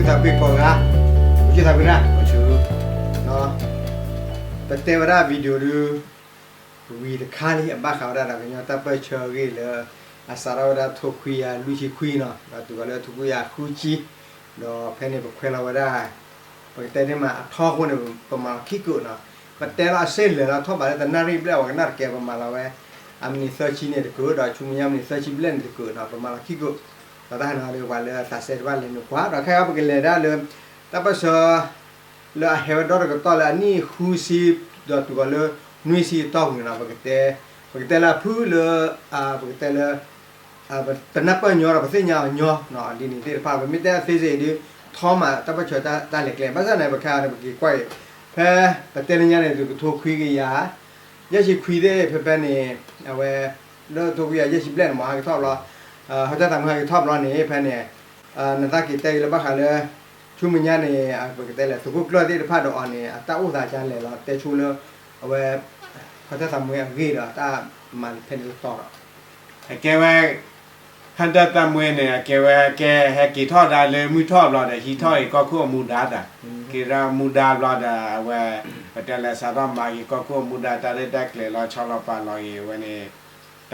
သးကွံကိးဂၤ, ပစံးသးကွံဒၣ်, ပတဲဝဲဒၣ် video ဒုး ဝံၤတခါလံ အဘၣ်ဃးဝဲဒၣ်ဒီးကညီတၢ်ပၢၢ်ဆၢအဂ့ၢ်လၢ အစးထီၣ်ဝဲဒၣ်ထိခွံကယၤလွံၢ်ဆံခွံနီၤ ဒီးတုၤဃီၤလၢထိခွံကယၤဃုဆံ, ဒီးဖဲန့ၣ်ပခွဲးလီၤဝဲဒၣ် ပကတဲန့ၣ်မးအထီအဃိန့ၣ် ပမၤလီၤခံကိးနီၤ, ပတဲလီၤအစ့လၢာ်လီၤ ထီၣ်ဘးလၢတနၣ်ရံၣ်ဘျဲၣ် ပှၤကနၣ်တကဲ ပမၤလီၤဝဲ အမံးနံးသၢဆံန့ၣ်တကုာ် ဒီးဆူမဲာ်ညါမံးနံးသၢဆံဘျဲၣ်န့ၣ်တကုာ်နီၤ ပမၤလီၤခံကိး, ဒီးတၢ်ဟဲနီၤဒီးပှၤလၢသးစဲတဖၣ်လဲၤနုာ်ကွၢ် ဒီးခဲအံၤပကလဲၤဒၣ်လၢ တၢ်ပၢၢ်ဆၢ လၢအဟဲဝဲဒီတကတီၢ်လၢအနံၣ်ဃုဆံ ဒီးတုၤဃီၤလၢနွံဆံအတီၢ်ပူၤန့ၣ်နီၤ ပကတဲ ပကတဲလၢအဖုၣ်လၢ ပကတဲလၢ ပတနၢ်ပၢၢ်ညီဒီးပသ့ၣ်ညါအီၤညီ ဒ်န့ၣ်သ့ၣ်တဖၣ် ပမ့ၢ်တဲအသေးစိတ်ဒုး ထီမးတၢ်ပၢၢ်ဆၢတၢ်လဲၤကျဲ ဘၣ်ဆၣ်န့ၣ် ပခဲအံၤန့ၣ် ပက့ၤကွၢ်အံၤ ဖဲပတဲလၢညါန့ၣ် သုးကထိခွံကယၤ ယဲၢ်ဆံခွံသ့ၣ် ဖဲဖဲန့ၣ် အဝဲ လၢထိခွံကယၤယဲၢ်ဆံဘျဲၣ်န့ၣ်မး ဟဲက့ၤထီၣ်ဘျီ ဟဲတၢ်သးမုၢ်ဟဲက့ၤထီၣ်ဘျီန့ၣ် ဖဲန့ၣ် နသးက့ၤတဲက့ၤလၢဘၣ်ဃးလၢ ဆူမဲာ်ညါန့ၣ် ပကတဲလဲၣ် သုးခိၣ်ကျၢၢ်သ့ၣ်တဖၣ်ဒီးအီၤန့ၣ် အတၢ်အိၣ်သးကလဲာ်လီၤ တဲဆိလၢ အဝဲ ဟဲတၢ်သးမုၢ်အဂ့ၢ်ဒီးတၢ်မၤဖဲန့ၣ်လၢတီဒီး အကဲဝဲ ဟဲတၢ်သးမုၢ်န့ၣ် အကဲဝဲကဲ ဟဲက့ၤထီၣ်ဒၣ်လၢမုၢ်ထီၣ်ဘျီဒီး ဟံးထီၣ်က့ၤကီၢ်ခိၣ်အမူဒါသး က့ၤထီၣ်မူဒါဘျီဒီး အဝဲ ပတဲလဲၣ်စးထီၣ်မၤက့ၤကီၢ်ခိၣ်အမူဒါ တၢ်ရဲၣ်တၢ်ကျဲၤလီၤဆီလီၤပာ်လီၤက့ၤ အဝဲန့ၣ်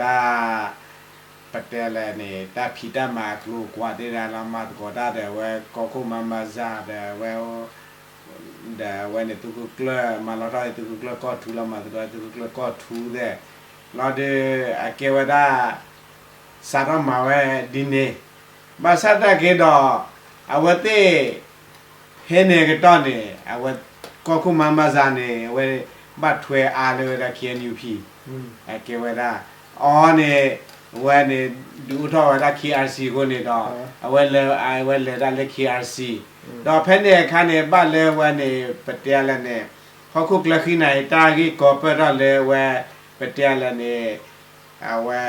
တၢ် ပတဲလဲၣ်န့ၣ် တၢ်ဖံးတၢ်မၤအကျိၤအကွာ်သ့ၣ်တဖၣ်လီၤ မၤသကိးတၢ်ဒီး အဝဲကီၢ်ခိၣ်မါမၤစၢ်ဒီး အဝဲ ဒီးအဝဲန့ၣ် သုးခိၣ်ကျၢၢ် မၤလီၤထီၣ်သုးခိၣ်ကျၢၢ်ကီၢ်ထူလီၤ မၤသကိးသုးခိၣ်ကျၢၢ်ကီၢ်ထူသ့ၣ် လီၤဒီး အကဲဝဲဒၣ် စးထီၣ်မၤဝဲဒ်န့ၣ် ဘၣ်ဆၣ်တၢ်က့ၤဒီး အဝဲသ့ၣ် ဟဲန့ၣ်ကတီၢ်န့ၣ် အဝဲ ကီၢ်ခိၣ်မါမၤစၢ်န့ၣ် အဝဲ ဘၣ်ထွဲအါလၢဝဲဒၣ် K N U P အကဲဝဲဒၣ် အီၤန့ၣ် အဝဲန့ၣ် ဒုးအိၣ်ထီၣ်ဝဲဒၣ် K R C အဃိန့ၣ်ဒီး အဝဲလဲၤ အဝဲလဲၤဒၣ်လၢ K R C ဒီးဖဲန့ၣ်အခါန့ၣ် ဘၣ်လၢဝဲန့ၣ် ပတဲလဲၣ်န့ၣ် ဟီၣ်ခိၣ်ချၢဃံနၤအံၤ တၢ်ဂ့ၢ်ကီပၢၢ်ထီၣ်လၢဝဲ ပတဲလဲၣ်န့ၣ် အဝဲ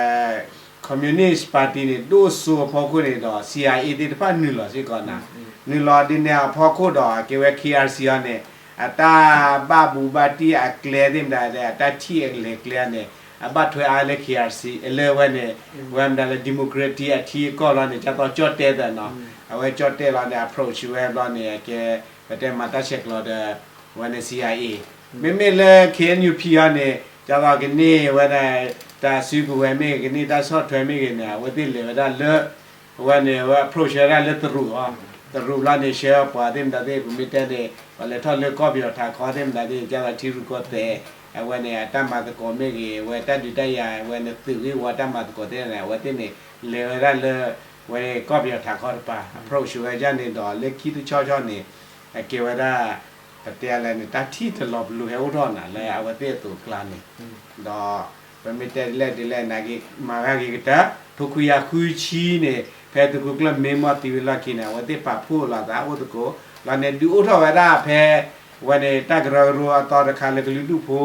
Communist Party န့ၣ် ဒိၣ်စိအဖီခိၣ်န့ၣ်ဒီး C I A သ့ၣ်တဖၣ်နုာ်လီၤစ့ၢ်ကီးနၤ နုာ်လီၤဒ်န့ၣ်အဖီခိၣ်ဒီး အကဲဝဲ K R C အီၤန့ၣ် အတၢ်ဘၣ်ဘူးဘၣ်တံၢ်အကျဲသ့ၣ်မတၤဒီး အတၢ်ထံၣ်အလဲၤကျဲန့ၣ် အဘၣ်ထွဲအါလၢ K R C လၢဝဲန့ၣ် ဝဲမတၤလၢ democracy အထံအကီၢ်လီၤန့ၣ် ကၢ်သီကၠီၣ်တဲၣ်သးနီၤ အဝဲကၠီၣ်တဲၣ်လီၤန့ၣ် approach ဝဲဘျီန့ၣ် အကဲ ပတဲမၤတၢ်ဆဲးကျိးဒီး ဝဲန့ၣ် C I A မ့မ့ၢ်လၢ K N U P အီၤန့ၣ် ကၢ်သီကန့ၢ်ဝဲဒၣ် တၢ်စုကဝဲၤမ့ၢ်ဂ့ၤ ကန့ၢ်တၢ်ဆီၣ်ထွဲမ့ၢ်ဂ့ၤန့ၣ် အဝဲသ့ၣ်လဲၤဝဲဒၣ်လၢ အဝဲန့ၣ် အဝဲ approach ဝဲဒၣ်လၢတရူးအီၤ တရူးဘျီန့ၣ် ဆှၢပှၤသ့ၣ်မတၤသ့ၣ် ပမ့ၢ်တဲန့ၣ် ပှၤလဲၤထီၣ်လၢကီၢ်ပယီၤထးခီသ့ၣ်မတၤသ့ၣ် ကၢ်သီထံရူၢ်ကီၢ်သဲး အဝဲန့ၣ် အတၢ်မၤသကိးမ့ၢ်ဂ့ၤ အဝဲတၢ်ဒုးတၢ်ယၤ အဝဲန့ၣ်သုးဂ့ၢ်ဝီတၢ်မၤသကိးသ့ၣ်န့ၣ် အဝဲသ့ၣ်န့ၣ် လဲၤဝဲဒၣ်လၢ ဝဲကီၢ်ပယီၤထးခီတပၤ approach ဝဲဒၣ်န့ၣ်ဒီးလၢခံတဆီဆီန့ၣ် အကဲဝဲဒၣ် ပတဲလဲၣ်န့ၣ် တၢ်ထံၣ်တလီၤပလိာ်ဟဲအိၣ်ထီၣ်နၤလၢအဝဲသ့ၣ်အသိးအကျါန့ၣ် ဒီး ပမ့ၢ်တဲဒ်လဲၣ်ဒ်လဲၣ်န့ၣ် မၤဝဲဂ့ၤကတၢၢ် ထိခွံကယၤဃုဆံန့ၣ် ဖဲသုးခိၣ်ကျၢၢ်မ့ၢ်မီၢ်သံဝံၤလီၢ်ခံန့ၣ် အဝဲသ့ၣ်ပာ်ဖှိၣ်လီၤသးအိၣ်သကိး လီၤန့ၣ် ဒုးအိၣ်ထီၣ်ဝဲဒၣ်ဖဲ ဝဲန့ၣ် တၢ်ကရၢကရိအသီတခါလၢကလုာ်ဒူၣ်ဖိ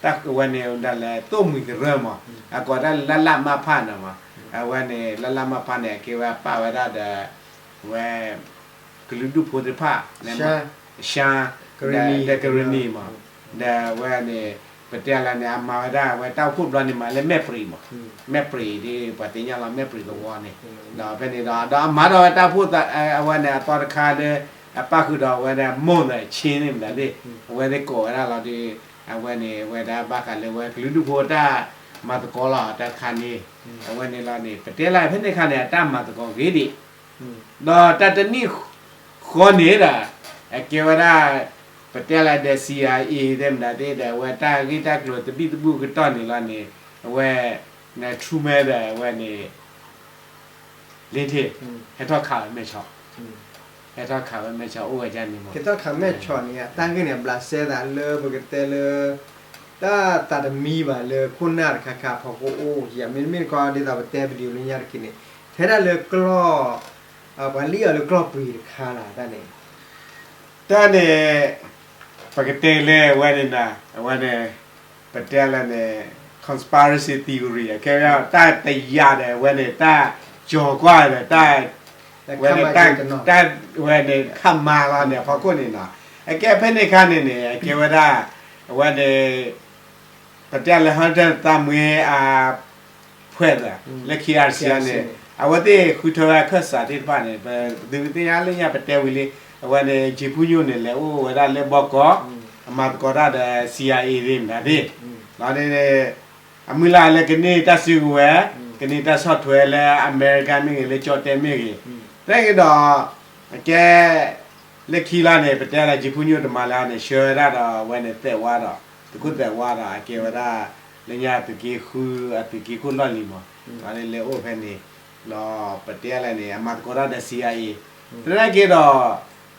တၢ်ဝဲန့ၣ်ဒၣ်လဲာ် သိၣ်မှံၤကရၢမး အကိးဒၣ်လၢ လလမဖ န့ၣ်မး အဝဲန့ၣ် လလမဖ န့ၣ် အကဲဝဲပာ်ဝဲဒၣ်ဒီး ဝဲ ကလုာ်ဒူၣ်ဖိသ့ၣ်တဖၣ် ရှမ်း ဒီးကရံၣ်နံၣ်မး ဒီးဝဲန့ၣ် ပတဲလဲၣ်န့ၣ် အမၤဝဲဒၣ်ဝဲတၢ်အိၣ်ဖှိၣ်ဘျီန့ၣ် မၤလၢမဲၢ်ပြံးမး မဲၢ်ပြံးဒ်ပှၤသ့ၣ်ညါလီၤ မဲၢ်ပြံးသဝီန့ၣ် ဒီးဖဲန့ၣ်ဒီး ဒီးအမၤထီၣ်ဝဲတၢ်အိၣ်ဖှိၣ် အဝဲန့ၣ် အသီတခါလၢ အပၣ်ဃုာ်ဒီးဝဲဒၣ် မိၢ်သးဆ့န့ၣ်မတၤသ့ၣ် အဝဲသ့ၣ်ကိးဝဲဒၣ်လီၤဒီး အဝဲန့ၣ် ဝဲဒၣ်ဘၣ်ဃးလၢဝဲကလုာ်ဒူၣ်ဖိတၢ်မၤသကိးလီၤ တၢ်တခါန့ၣ် အဝဲန့ၣ်လီၤန့ၣ် ပတဲလၢဖဲန့ၣ်အခါန့ၣ် အတၢ်မၤသကိးဂ့ၤဒံး ဒီးတၢ်တနံၣ်ဃီန့ၣ်ဒီး အကဲဝဲဒၣ် ပတဲလၢဒီး C I A သ့ၣ်မတၤသ့ၣ်ဒီး အဝဲတၢ်ဂ့ၢ်တၢ်ကျိၤသဘံၣ်သဘုၣ်ကတီၢ်န့ၣ်လီၤန့ၣ် အဝဲ Truman ဒီးအဝဲန့ၣ် လ့ထ့ၣ် ဟဲထီၣ်ခးဝဲမဲၢ်ဆီး ဟဲထီၣ်ခးဝဲမဲၢ်ဆီးအိၣ်ဝဲဒၣ်န့ၣ်မး ဟဲထီၣ်ခးမဲၢ်ဆီးန့ၣ် အတၢ်ဂ့ၢ်န့ၣ် ဘျးစဲသးလၢပကတဲလၢ တၢ်သးတမံဘၣ်လၢခိၣ်နၢ်တခါခါဖီခိၣ်အိၣ်ယၤ မ့တမ့ၢ်တခီဒ်သိးပတဲ video လၢညါတခါန့ၣ် ထဲဒၣ်လၢကျီၢ် ပှၤလံၣ်အီၤလၢကျီၢ်ပှ့ၤတခါလၢ်တၢ်န့ၣ် တၢ်န့ၣ် ပကတဲလၢအဝဲန့ၣ်နၤ အဝဲန့ၣ် ပတဲလၢန့ၣ် conspiracy theory အကဲဝဲဒၣ်တၢ်တယာ်ဒီးအဝဲန့ၣ် တၢ်ကၠီၤကွၢ်ဒီးတၢ် ဝဲန့ၣ် တၢ်ဝဲန့ၣ် ခးမၤလီၤန့ၣ် အဖီခိၣ်န့ၣ်နီၤ အကဲဖဲန့ၣ်အခါန့ၣ်န့ၣ် အကဲဝဲဒၣ် အဝဲန့ၣ် ပတဲလၢ ဟၢတၢ်သးမွ့အ ဖှဲးသး လၢ K R C န့ၣ် အဝဲသ့ၣ်ဃုထၢဝဲအခၢၣ်စးသ့ၣ်တဖၣ်န့ၣ် ပသုးကသ့ၣ်ညါလၢညါပတဲဝံၤလံ အဝဲန့ၣ် ကၠံဖူညိၣ်န့ၣ် လဲၤအိၣ်ဝဲဒၣ်လၢဘီကီး, အမၤသကိးတၢ်ဒီး CIA မတၤသ့ၣ်, လီၤန့ၣ် အမုၢ်လၢ်လၢကန့ၢ်တၢ်စုကဝဲၤ, ကန့ၢ်တၢ်ဆီၣ်ထွဲလၢအမဲရကၤမ့ၢ်ဂ့ၤ လၢကၠီၣ်တဲၣ်မ့ၢ်ဂ့ၤ, သနာ်က့ဒီး အကဲ လၢခံလီၤန့ၣ် ပတဲလၢကၠံဖူညိၣ်တမၤလၢန့ၣ် ဆှၢဝဲဒၣ်ဒီးအဝဲန့ၣ်သဲးဝါဒီး သုးခိၣ်သဲးဝါဒီး အကဲဝဲဒၣ် လၢညါအသုးက့ဃု အသုးက့ခိၣ်လီၢ်လံၤမး, ဒီးလဲၤအိၣ်ဖဲန့ၣ်, ဒီးပတဲလၢန့ၣ် အမၤသကိးတၢ်ဒီး CIA, သနာ်က့ဒီး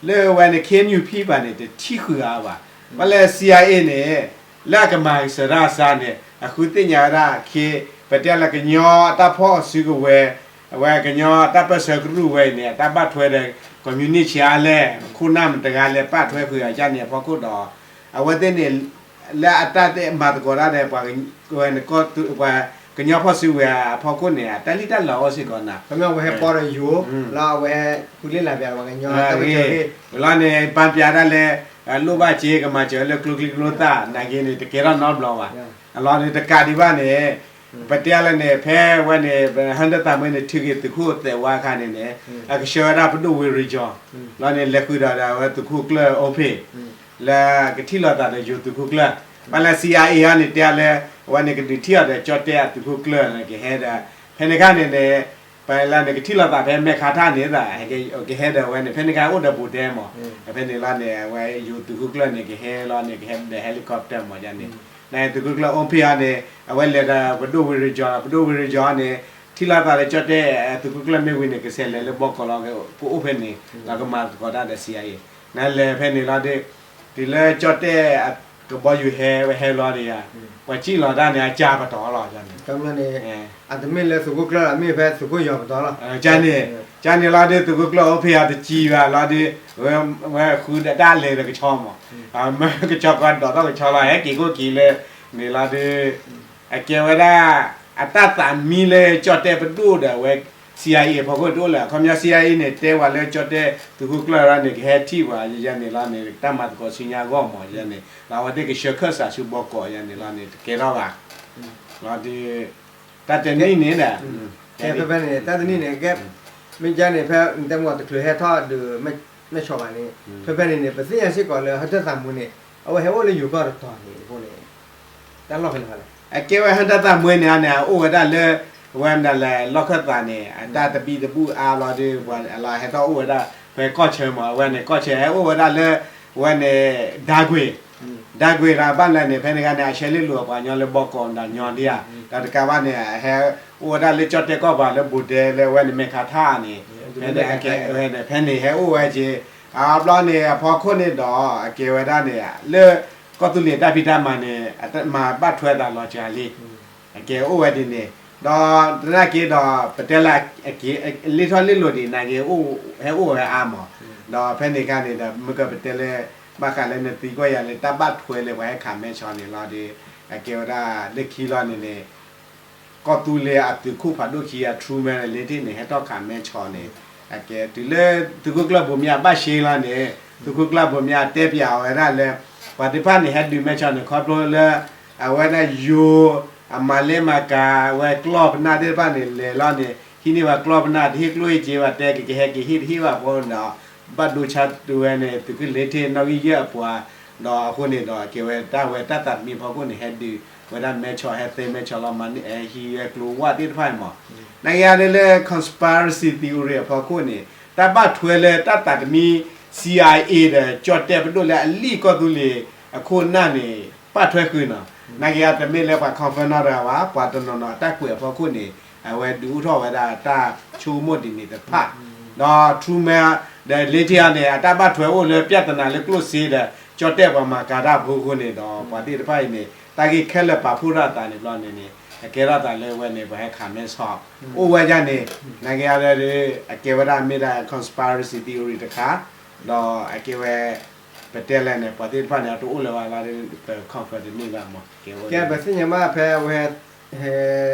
လၢဝဲန့ၣ် KNUP ဘၣ်န့ၣ် တထံၣ်ဃုာ်အါဘၣ်, ဘၣ်လၢ CIA န့ၣ် လၢအကမၤကစၢ်ဒၣ်စါန့ၣ် အဃုသ့ၣ်ညါဝဲဒၣ် ပတဲလၢကညီတၢ်ဖီၣ်စုကဝဲၤ, အဝဲကညီတၢ်ပၢၢ်ဆၢကရူၢ်ဝဲအံၤန့ၣ် အတၢ်ဘၣ်ထွဲဒီး communist အါလဲၣ်, ခိၣ်နၢ်မတဂၤလဲၣ် ပာ်ထွဲဃုာ်အီၤဒ်န့ၣ်အဖီခိၣ်ဒီး အဝဲသ့ၣ်န့ၣ် လၢအတၢ်မၤသကိးတၢ်ဒီး ပှၤကညီဖီၣ်စုကဝဲၤအဖီခိၣ်န့ၣ် အတၢ်လံၣ်တၢ်လီအိၣ်စ့ၢ်ကီးနၤ, ခီဖျိဝဲဟဲပီဒီးယိၤ, လၢအဝဲဟဲဃုလ့ၣ်လၢ်ပျးဒီးပှၤကညီ, လီၤန့ၣ် ပၢ်ပျးဒၣ်လဲာ်, လိၣ်ဘၣ်စ့ကမၤစၢၤလၢကျိချံကျိသၣ် နာ်က့န့ၣ် တကဲထီၣ်နီတဘျီဘၣ်, အလီၤန့ၣ်တကးဒံးဘၣ်န့ၣ် ပတဲလၢန့ၣ် ဖဲဝဲန့ၣ် ဟၢတၢ်သးမွဲန့ၣ် ထုးက့ၤသုးခိၣ်သဲးဝါအခါန့ၣ်န့ၣ် အကဆှၢဝဲဒၣ်ပဒိၣ်ဝ့ၢ်ရ့ကၠီၤ, လီၤန့ၣ် လဲၤဃုာ်ဒီးအဝဲသုးခိၣ်ကျၢၢ်အိၣ်ဖ့ၣ် လၢကထံၣ်လိာ်သးဒီးယိၤသုးခိၣ်ကျၢၢ်, ဘၣ်လၢ CIA အံၤန့ၣ် တဲလၢ အဝဲန့ၣ်ကဒုးထံၣ်အီၤဒီးကၠီၣ်တဲၣ်အသုးခိၣ်ကျၢၢ်န့ၣ် ကဟဲဒီး ဖဲန့ၣ်ခါန့ၣ်န့ၣ် ပလၢန့ၣ် ကထံၣ်လိာ်သးဖဲမဲၢ်ခါထၣ်န့ၣ်သး ကဟဲဒီးဝဲန့ၣ် ဖဲန့ၣ်ခါအိၣ်ဒီးဘူးတဲမး, ဖဲန့ၣ်လီၤန့ၣ် အဝဲယိၤသုးခိၣ်ကျၢၢ်န့ၣ် ကဟဲလီၤန့ၣ် ကဟဲဒီး helicopter မးယန့ၣ်, နသုးခိၣ်ကျၢၢ်အိၣ်ဖ့ၣ်အံၤန့ၣ် အဝဲလဲၤဒီးပဒိၣ်ဝ့ၢ်ရ့ကၠီၤ ပဒိၣ်ဝ့ၢ်ရ့ကၠီၤန့ၣ် ထံၣ်လိာ်သးဒီးကၠီၣ်တဲၣ်အသုးခိၣ်ကျၢၢ်မ့ၢ်ဝံၤန့ၣ် ကဆဲးလဲၤလၢဘီကီးလီၤ ကအိၣ်ဖဲန့ၣ် လီၤကမၤသကိးတၢ်ဒီး CIA, နလဲၤဖဲန့ၣ်လီၤဒီး တုၤလၢကၠီၣ်တဲၣ်အကဘီယူၤဟဲ ဝဲဟဲလီၤဒီးယၤ, ပှၤစံၣ်လီၤတၢ်န့ၣ် အကၢ်ပတီၢ်လီၤန့ၣ်, အတမ့ၢ်လၢသုးခိၣ်ကျၢၢ်လီၤ မ့ၢ်ဖဲသုးခိၣ်ယီၤပတီၢ်လီၤ, ကန့ၣ်, ကန့ၣ်လီၤဒီး သုးခိၣ်ကျၢၢ်အိၣ်ဖ့ၣ်အတစံၣ်ဘၣ်လီၤဒီး ဝဲဃုဒၣ်လဲၤဒီးကဆီမး, မၢကဆီကီးဒိးထီၣ်ကဆီလီၤ ဟဲက့ၤခိၣ်က့ၤလၢန့ၣ်လီၤဒီး အကဲဝဲဒၣ် အတၢ်သးမံလၢကၠီၣ်တဲၣ်ပဒိၣ်ဒီးအဝဲ CIA အဖီခိၣ်တအိၣ်လၢၤ အခီပညီ CIA န့ၣ် တဲဝဲလၢကၠီၣ်တဲၣ်သုးခိၣ်ကျၢၢ်လီၤန့ၣ် ကဟဲထံၣ်ပှၤယဲန့ၣ်လီၤန့ၣ် တၢ်မၤသကိးဆူညါအဂီၢ်မးယဲန့ၣ် လီၤအဝဲသ့ၣ်ကဆှၢခၢၣ်စးဆူဘီကီးယဲန့ၣ်လီၤန့ၣ် တကဲထီၣ်ဘၣ်, လီၤဒီး တၢ်တနံၣ်န့ၣ်ဒီး ဖဲဖဲန့ၣ် တၢ်တနံၣ်န့ၣ် ကဲ မ့ၢ်ကန့ၣ် ဖဲနတဲမ့ၢ်တချုးဟဲထီၣ်ဒီး မဲၢ်ဆီးဘၣ်န့ၣ် ဖဲဖဲန့ၣ်န့ၣ် ပသ့ၣ်ညါစ့ၢ်ကီးလၢဟၢတၢ်သးမူန့ၣ် အဝဲဟဲအိၣ်လၢယိၤကီၢ်တတီၤန့ၣ်အဃိန့ၣ် တၢ်လီၢ်ဖဲလဲၣ်ဖဲလဲၣ် အကဲဝဲဟၢတၢ်သးမူန့ၣ်န့ၣ် အအိၣ်ဝဲဒၣ်လၢ ဝဲမတၤလဲၣ် လီၢ်ခၢၣ်သးန့ၣ် အတၢ်သဘံၣ်သဘုၣ်အါဘျီဒီး ပှၤအလီၤဟဲထီၣ်အိၣ်ဝဲဒၣ် ဖဲကီၢ်ဆၢမး အဝဲန့ၣ် ကီၢ်ဆၢဟဲအိၣ်ဝဲဒၣ်လၢ ဝဲန့ၣ် ဒၤကွံာ် ဒၤကွံာ်လီၤ ဘၣ်မလဲၣ်န့ၣ် ဖဲန့ၣ်ခါန့ၣ် အဆၢလ့ၣ်လိာ်ပှၤကညီလၢဘီကီးမတၤညီဒံးဧါ ဒီးတကးဘၣ်န့ၣ် ဟဲအိၣ်ဝဲဒၣ်လၢကၠီၣ်တဲၣ်ကီၢ်ပၤလၢဘူးဒဲလၢဝဲန့ၣ် မဲၢ်ခါထၣ်န့ၣ် ဖဲန့ၣ် ဖဲန့ၣ်ဟဲအိၣ်ဝဲက့ၤ အဘျီန့ၣ် အဖီခိၣ်န့ၣ်ဒီး အကဲဝဲဒၣ်န့ၣ် လၢ ကီၢ်သူလ့ၤတၢ်ဖံးတၢ်မၤန့ၣ် မၤဘၣ်ထွဲသးလီၤစှၤလံ အကဲအိၣ်ဝဲဒ်န့ၣ် ဒီးသနာ်က့ဒီး ပတဲလၢ လ့ၣ်ထီၣ်လ့ၣ်လိၤဒံး နာ်က့ ဟဲအိၣ်ဝဲအါမး ဒီးဖဲန့ၣ်ခါန့ၣ်ဒီး မ့ၢ်ကပတဲလၢ ဘၣ်ဃးလၢနသံကွၢ်ယၤလၢ တၢ်ဘၣ်ထွဲလၢပှၤဟဲခးမဲဆီန့ၣ်လီၤဒီး အကဲဝဲဒၣ်လၢခံလီၤန့ၣ်န့ၣ် ကီၢ်သူလ့ၤအသုးခိၣ်ဖးဒိၣ်ခံဂၤ ထရူမဲလ့ထ့ၣ်န့ၣ် ဟဲထီၣ်ခးမဲဆီန့ၣ် အကဲတုၤလၢ သုးခိၣ်ကျၢၢ်ဘိးမၠးဘၣ်ရှဲလီၤန့ၣ် သုးခိၣ်ကျၢၢ်ဘိးမၠးတဲပၠးအီၤဝဲဒၣ်လၢ ပှၤသ့ၣ်တဖၣ်န့ၣ် ဟဲဒုးမဲဆီန့ၣ် ခီဖျိလၢ အဝဲဒၣ်ယိၤ အမၤလ့မၤကၤ အဝဲကျီၢ်ပနၢ်သ့ၣ်တဖၣ်န့ၣ် လဲၤလီၤန့ၣ် ဟံးန့ၢ်ဝဲကျီၢ်ပနၢ် တဟ့ၣ်ကျိၣ်ဟ့ၣ်စ့ဘၣ် တဲကကဟဲက့ၤဟ့ၣ်တဟ့ၣ်ဘၣ်အဃိဒီး ဘၣ်ဒိဆါတုၤဝဲန့ၣ် သုးခိၣ်လ့ထ့ၣ်နီၣ်ဂံၢ်ယဲၢ်အပှၤ ဒီးအဃိန့ၣ်ဒီး ကဲဝဲတၢ်ဝဲတၢ်သးတမံၤအဖီခိၣ်န့ၣ် ဟဲဒုးဝဲဒၣ်မဲဆီ ဟဲသဲမဲဆီလီၤ မၤန့ၢ်ဟံးဝဲကျိဝၣ်သ့ၣ်တဖၣ်အံၤမး နာ်က့အံၤလၢ conspiracy theory အဖီခိၣ်န့ၣ် တၢ်ဘၣ်ထွဲလၢတၢ်သးတမံၤ CIA ဒီးကၠီၣ်တဲၣ်ပဒိၣ်လၢအလံၣ်ကီၢ်သူလ့ၤအခိၣ်အနၢ်န့ၣ် ဘၣ်ထွဲဃုာ်နီၤ နာ်က့အံၤတမ့ၢ်လၢပှၤ confirm နီတဂၤဘၣ် ပှၤတနီၤနီၤအတၢ်ကွဲးအဖီခိၣ်န့ၣ် အဝဲဒုးအိၣ်ထီၣ်ဝဲဒၣ်တၢ်ဆိကမိၣ်ဒ်န့ၣ်တဖၣ် ဒီး ထရူမဲ ဒီးလ့ထ့ၣ်အံၤန့ၣ် အတၢ်ဘၣ်ထွဲအိၣ်လၢ ပြဿနာ လၢကျိၣ်စ့ဒီး ကၠီၣ်တဲၣ်ပှၤမၤကၤတၢ်အဖီခိၣ်န့ၣ်ဒီး ပှၤသ့ၣ်တဖၣ်အံၤန့ၣ် တၢ်ဂ့ၢ်ခဲလၢာ်ပာ်ဖှိၣ်ထီၣ်အသးန့ၣ်ဘျီန့ၣ်န့ၣ် အကဲထီၣ်သးလၢဝဲန့ၣ် ပှၤဟဲခးမဲဆီ အိၣ်ဝဲဒၣ်န့ၣ် နာ်က့အံၤဒီး အကဲဝဲဒၣ်မ့ၢ်ဒၣ် conspiracy theory တခါ ဒီးအကဲဝဲ ပတဲလဲၣ်န့ၣ် ပှၤသ့ၣ်တဖၣ်န့ၣ် အတအိၣ်လၢၤဘၣ်လီၤဒီး ပ confirm တန့ၢ်ဘၣ်မး ကဲဝဲ ကဲပသ့ၣ်ညါဘၣ်ဖဲအဝဲ ဟဲ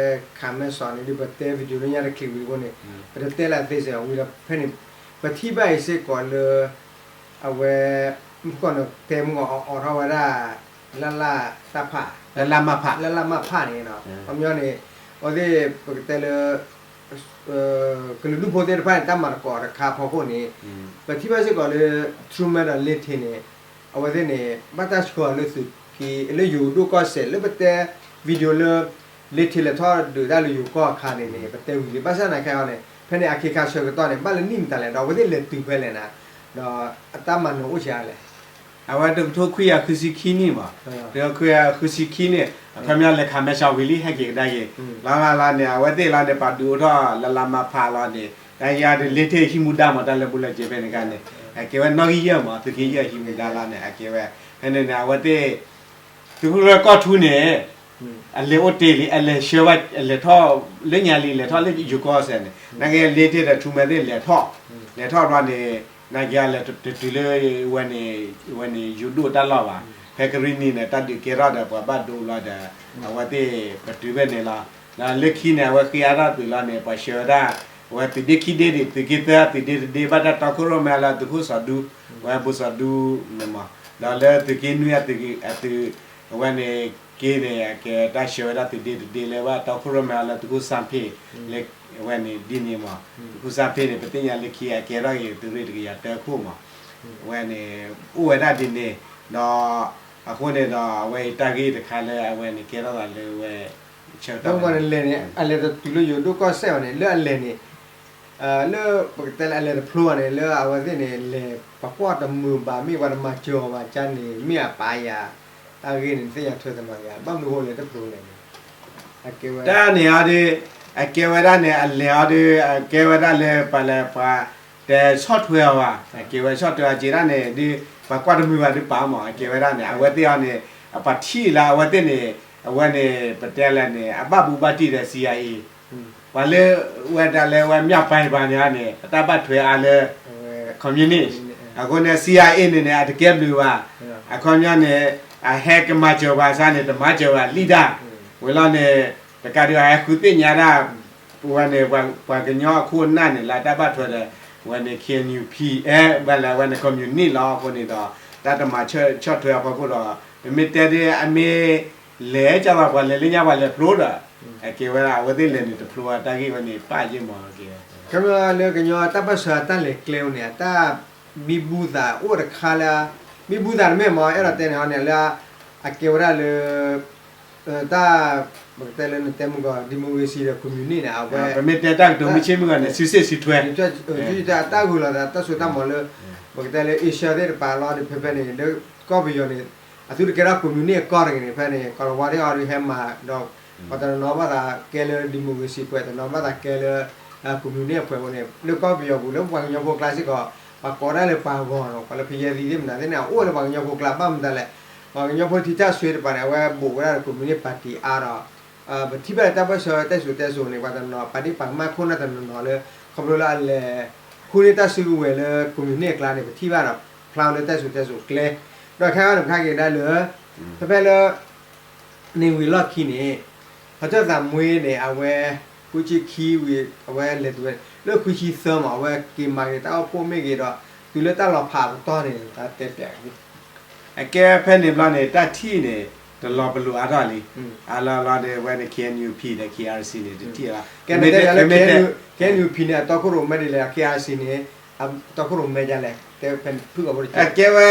ခးမဲဆီန့ၣ်ဒီး ပတဲ video လၢညါတချံးဝံၤအဃိန့ၣ် ပတတဲလၢအသေးစိတ်အဝံၤဒီး ဖဲန့ၣ် ပထံၣ်ဘၣ်အံၤစ့ၢ်ကီးလၢ အဝဲ မုၢ်ကီၢ်န့ၣ် တဲမုၢ်ဂီၤအီၣ်ထီၣ်ဝဲဒၣ် လၢ်လၢ်တၢ်ဖး လၢ်လၢ်မၢ်ဖး လၢ်လၢ်မၢ်ဖးန့ၣ်နီၤ ခီပညီန့ၣ် အဝဲသ့ၣ် ပကတဲလၢ ကလုာ်ဒူၣ်ဖိသ့ၣ်တဖၣ်န့ၣ် တၢ်မၤသကိးတခါအဖီခိၣ်န့ၣ် ပထံၣ်ဘၣ်စ့ၢ်ကီးလၢ Truman ဒီး Liggett န့ၣ် အဝဲသ့ၣ်န့ၣ် ဘၣ်တၢ်ဆှၢအီၤလၢသုးက့ လၢယိၤဒိၣ်ကီၢ်စဲၣ် လၢပတဲ video လၢ Liggett လဲၤထီၣ်ဒုးတၢ်လၢယိၤကီၢ်အခါန့ၣ်န့ၣ် ပတဲဝံၤလံ ဘၣ်ဆၣ်သနာ်က့န့ၣ် ဖဲန့ၣ်အခ့အခါဆၢကတီၢ်န့ၣ် ဘၣ်လၢနံၣ်မတၤလဲၣ် ဒီးအဝဲသ့ၣ်လဲၤတုၤဖဲလဲၣ်နၤ ဒီးအတၢ်မၤနၢၤအိၣ်ဆံးအါလဲၣ် အဝဲတကထိခွံကယၤဃုဆံခံနံၣ်မး, တကထိခွံကယၤဃုဆံခံနံၣ် အခီပညီလဲၤခးမဲဆီးဝံၤလံ ဟဲက့ၤကဒါက့ၤ, လီၤလီၤန့ၣ် အဝဲသ့ၣ်လီၤန့ၣ် ပှၤဒုးအိၣ်ထီၣ်လၢလါမါဖးလီၤန့ၣ် တၢ်ယါဒ်လဲၣ်ထဲဟံးမူဒါမး တၢ်လၢဘူးလၢက့ၤဖဲန့ၣ်ခါန့ၣ် အကဲဝဲနီၣ်ဂံၢ်ယဲၢ်မး သုးက့ယဲၢ်ဟံးမူဒါလီၤန့ၣ် အကဲဝဲ ဖဲန့ၣ်န့ၣ် အဝဲသ့ၣ် သုးခိၣ်ကျၢၢ်ကီၢ်ထူန့ၣ် အလဲၤအိၣ်တ့ၢ်လံ အလဲၤဆှၢဘၣ် အလဲၤထီၣ်လၢညါလံ လဲၤထီၣ်လၢယိၤကီၢ်စဲၣ်န့ၣ် နာ်က့ Liggett ဒီး Truman သ့ၣ်လဲၤထီၣ်, လဲၤထီၣ်ဘျီန့ၣ် နာ်က့အလဲၤတတုၤလၢဝဲန့ၣ် ဝဲန့ၣ် ယိၤဒိၣ်တၢ်လီၢ်ဘၣ်, ဖဲကရံၣ်နံၤန့ၣ် တၢ်ဒုးကဲထီၣ်ဒီးပှၤဘၣ်ဒိဘျီဒီး အဝဲသ့ၣ်ပတုၤဖဲန့ၣ်လီၤ, ဒီးလၢခံန့ၣ် အဝဲဃ့အါထီၣ်သုးလီၤန့ၣ် ပှၤဆှၢဝဲဒၣ် အဝဲသုးဒ့ခံဒ့ဒံး သုးက့သၢ သုးဒ့တဒ့ ဘၣ်တၢ်တီခိၣ်ရိၣ်မဲအီၤလၢသုးခိၣ်စီၤဒူ ဝဲဘူးစီၤဒူန့ၣ်မး, ဒီးလၢသုးက့နွံအသုး အသုး အဝဲန့ၣ်က့န့ၣ် အကဲတၢ်ဆှၢဝဲဒၣ်သုးဒ့တဒ့လၢဘၣ်တီခိၣ်ရိၣ်မဲအီၤလၢသုးခိၣ်စၣ်ဖ့ၣ် လၢအဝဲန့ၣ်ဒ်န့ၣ်မး, သုးခိၣ်စၣ်ဖ့ၣ်န့ၣ် ပသ့ၣ်ညါလၢခံအကဲထီၣ်က့ၤသုးရ့ၣ်တကယၤတၢခိၣ်မး, အဝဲန့ၣ် အိၣ်ဝဲဒၣ်ဒ်န့ၣ်, ဒီး အဃိန့ၣ်ဒီး အဝဲအံၤတၢ်ဂ့ၢ်တခါလၢအဝဲန့ၣ်ကဲထီၣ်သးလၢဝဲ ဆၢကတီၢ်န့ၣ် အလဲၤတတုၤလၢယိၤဒိၣ်ကီၢ်စဲၣ်ဘၣ်န့ၣ် လၢအလဲၤန့ၣ် လၢပကတဲလၢအလဲၤတဖျိဘၣ်န့ၣ် လၢအဝဲသ့ၣ်န့ၣ် လဲၤပှၤကွၢ်တမုာ်ဘၣ် မ့ၢ်ပှၤတမၤစၢၤအီၤဘၣ် ကန့ၣ် မ့ၢ်အပာ်ယၤ တၢ်ဂ့ၢ်န့ၣ် နသ့ၣ်ညါထွဲသနၤယၤ ဘၣ်မနုၤဃိလဲၤတဖျိလဲၣ်န့ၣ် တၢ်န့ၣ်အီၤဒီး အကဲဝဲဒၣ်န့ၣ် အလဲၤအီၤဒီး အကဲဝဲဒၣ်လၢပှၤလဲၤပှၤ တဆီၣ်ထွဲအီၤဘၣ် အကဲဝဲဆီၣ်ထွဲအီၤက့ၤဒၣ်န့ၣ် ဒ်ပှၤကွၢ်တမုာ်ဘၣ်ဒ်ပာ်မး အကဲဝဲဒၣ်န့ၣ် အဝဲသ့ၣ်အီၤန့ၣ် အပှၤထံၣ်လၢအဝဲသ့ၣ်န့ၣ် အဝဲန့ၣ် ပတဲလဲၣ်န့ၣ် အဘၣ်ဘူးဘၣ်တံၢ်ဒီး CIA ပှၤလၢဝဲဒၣ်လၢဝဲမၠၣ်ပၢၢ်ပှၤန့ၣ်န့ၣ် အတၢ်ဘၣ်ထွဲအါလၢ communist အဃိန့ၣ် CIA န့ၣ်န့ၣ် အတကဲဘျုးဘၣ် အခီပညီန့ၣ် အဟဲကမၤစၢၤပှၤစ့ၢ်န့ၣ် တမၤစၢၤပှၤလံဒၣ် ဝံၤလီၤန့ၣ် တကးဒံးဘၣ်ဟဲဃုသ့ၣ်ညါဒၣ် ဝဲန့ၣ် ပှၤကညီအခိၣ်အနၢ်န့ၣ် လၢတၢ်ဘၣ်ထွဲဒီး ဝဲန့ၣ် KNUP အဲ ဘၣ်လၢဝဲန့ၣ် communist လီၤအဃိန့ၣ်ဒီး တၢ်တမၤဆီၣ်ထွဲအဖီခိၣ်ဒီး ပမ့ၢ်တဲဒ်အမ့ၢ် လဲၤကၢ်ဘၣ်ပှၤလဲၤလၢညါပှၤလဲၤဖျိဒီး အကဲဝဲဒၣ် အဝဲသ့ၣ်လဲၤန့ၣ်တဖျိအတၢ်ဂ့ၢ်ဝဲန့ၣ် ပာ်ယ့ၢ်မးကဲ ခီဖျိလၢကညီတၢ်ပၢၢ်ဆၢအတၢ်လဲၤကျဲန့ၣ် အတၢ်မံဘူသးအိၣ်တခါလၢ မံဘူသးတမ့ၢ်မး အဲၣ်ဒိးတဲန့ၣ်ဟီန့ၣ် လၢ အကဲဝဲဒၣ်လၢ တၢ် ပကတဲလၢနတဲမုၢ်ကီး democracy ဒီး communist န့ၣ် အဝဲ ပမ့ၢ်တဲတၢ်ကတိၤမုၢ်ဆ့ၣ်မုၢ်ဂီၤန့ၣ် စုစ့ၣ်စုထွဲ တၢ်ဂုာ်လီၤသးတၢ်စိတၢ်မီၤလၢ ပကတဲလၢ Asia သ့ၣ်တဖၣ်လီၤဒီး ဖဲဖဲန့ၣ် လၢကီၢ်ပယီၤန့ၣ် အသုတကဲထီၣ် communist အကီၢ်တဂ့ၤန့ၣ် ဖဲန့ၣ် ကီၢ်လဝါသ့ၣ်အီၤဒုးဟဲမၤဒီး ပှၤတနီၤနီၤဘၣ်သးကဲလၢ democracy ပှဲၤ တနီၤဘၣ်သးကဲလၢ communist အပှဲၤအဃိန့ၣ် လၢကီၢ်ပယီၤပူၤလၢပှၤကညီဖိကျါစ့ၢ်ကီး ပှၤကိးဒၣ်လၢပှၤဂီၤနီၤ ပှၤလၢဖယဲၢ်သံသ့ၣ်မနုၤသ့ၣ်န့ၣ် အအိၣ်လၢပှၤကညီဖိကျါဘၣ်မတၤလဲၣ် ပှၤကညီဖိထံထၣ်ဆွ့တဖၣ်န့ၣ် အဝဲဘူးဝဲဒၣ်လၢ communist party အါဒီး ပထံၣ်ဘၣ်လၢတၢ်ပၢၢ်ဆၢတဲစိၤတဲစိၤန့ၣ် ပှၤတနီၤ ပှၤဒ့ၣ်ပှၤကမၣ်ခိၣ်နၢ်တနီၤနီၤလၢ ခီဖျိလၢအလဲၤ ဃုန့ၢ်တၢ်စုကဝဲၤလၢ communist အကျါန့ၣ် ပထံၣ်ဘၣ်ဒီး ဖျါလၢတဲစိၤတဲစိၤကျဲ ဒီးခဲအံၤန့ၣ် ပခါက့ၤဒၣ်လၢ ဖဲဖဲလၢ န့ၣ်ဝံၤလီၢ်ခံန့ၣ် ဖီၣ်ထၢၣ်သးမွ့န့ၣ် အဝဲ ခွံဆံခံဝံၤ အဝဲလဲၤတုၤဝဲ လၢခွံဆံသၢမး အဝဲက့ၤမၤက့ၤတၢ်အိၣ်ဖှိၣ်မ့ၢ်ဂ့ၤဒီး တုၤလၢတၢ်လီၤဖးအပတီၢ်န့ၣ် တၢ်တဲပျး အကဲဖဲန့ၣ်ဘျီန့ၣ် တၢ်ထံၣ်န့ၣ် တလီၤပလိာ်အါထီၣ်လံ အလီၤလီၤဒီး ဝဲန့ၣ် KNUP ဒီး KRC န့ၣ် တထံၣ်လီၤ ကဲန့ၣ်တဲလၢ KNUP န့ၣ် အတီခိၣ်ရိၣ်မဲဒ်လဲၣ် KRC န့ၣ် အတီခိၣ်ရိၣ်မဲဒ်လဲၣ် တဲဖဲန့ၣ်ဖုၣ်ကိာ်ဖိတကဲ အကဲဝဲ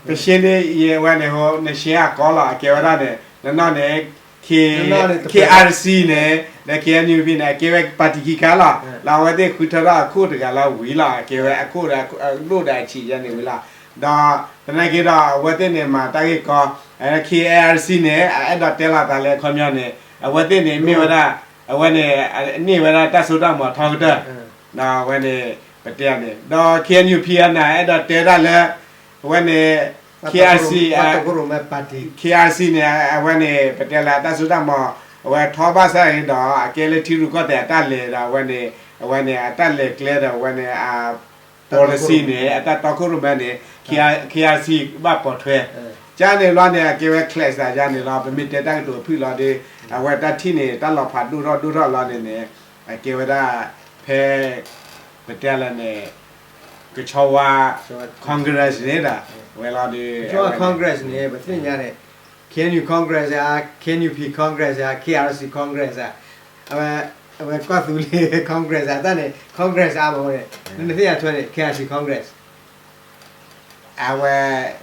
ပရှင်းန့ၣ် ယဝဲန့ၣ် ဟိ နရှင်းအကီလီၤ အကဲဝဲဒၣ်န့ၣ် နနီၢ်န့ၣ် K- KRC န့ၣ် ဒီး KNUP န့ၣ် အကဲဝဲ party ခံခါလီၤ လၢအဝဲသ့ၣ်ဃုထၢထီၣ်အခိၣ်တဂၤလၢဝံၤလီၤ အကဲဝဲအခိၣ်ဒီး အဒိၣ်ဒီးအဆံးယဲန့ၣ်ဝံၤလီၤ ဒီးသနာ်က့ဒီး အဝဲသ့ၣ်န့ၣ် မၤတၢ်ဂ့ၢ်ကီ KRC န့ၣ် အအဲၣ်ဒိးတဲလီၤသးလၢအခီပညီန့ၣ် အဝဲသ့ၣ်န့ၣ် မ့ၢ်ဝဲဒၣ် အဝဲန့ၣ် န့ၢ်ဝဲဒၣ်တၢ်စိတၢ်မီၤထီကတၢၢ် ဒီးအဝဲန့ၣ် ပတဲန့ၣ် ဒီး KNUP အနၤ အဲၣ်ဒိးတဲဒၣ်လၢ အဝဲန့ၣ် KRC KRC န့ၣ် အဝဲန့ၣ် ပတဲလၢအတၢ်စိတၢ်မီၤ အဝဲထီဘၣ်ဆၣ်ဂ့ၤဒီး အကဲလၢထံရူၢ်ကီၢ်သဲးအတၢ်လဲၤဒီး အဝဲန့ၣ် အဝဲန့ၣ် အတၢ်လဲၤကျဲဒီး အဝဲန့ၣ် အ policy န့ၣ် အတၢ်တီခိၣ်ရိၣ်မဲန့ၣ် KRC ဘၣ်ပိာ်ထွဲ ကန့ၣ်ဘျီန့ၣ် အကဲဝဲ clash သးယါန့ၣ်လီၤ ပမ့ၢ်တဲတၢ်ကတိၤဖုၣ်လီၤဒီး အဝဲတၢ်ထံၣ်န့ၣ် တၢ်လီၤဖးဒိၣ်ထီၣ်ဒိၣ်ထီၣ်လီၤန့ၣ်န့ၣ် အကဲဝဲဒၣ် ဖဲ ပတဲလၢန့ၣ် ကဆီဝါ Congress န့ၣ်ဒီး ဝဲလီၤဒီး ကဆီဝါ Congress န့ၣ် ပသ့ၣ်ညါန့ၣ် KNU Congress ဧါ KNUP Congress ဧါ KRC Congress ဧါ အဝဲ အဝဲကီၢ်သူလ့ၤ Congress အတၢ်န့ၣ် Congress အါမးန့ၣ် နသ့ၣ်ညါထွဲန့ၣ် K R C Congress အဝဲ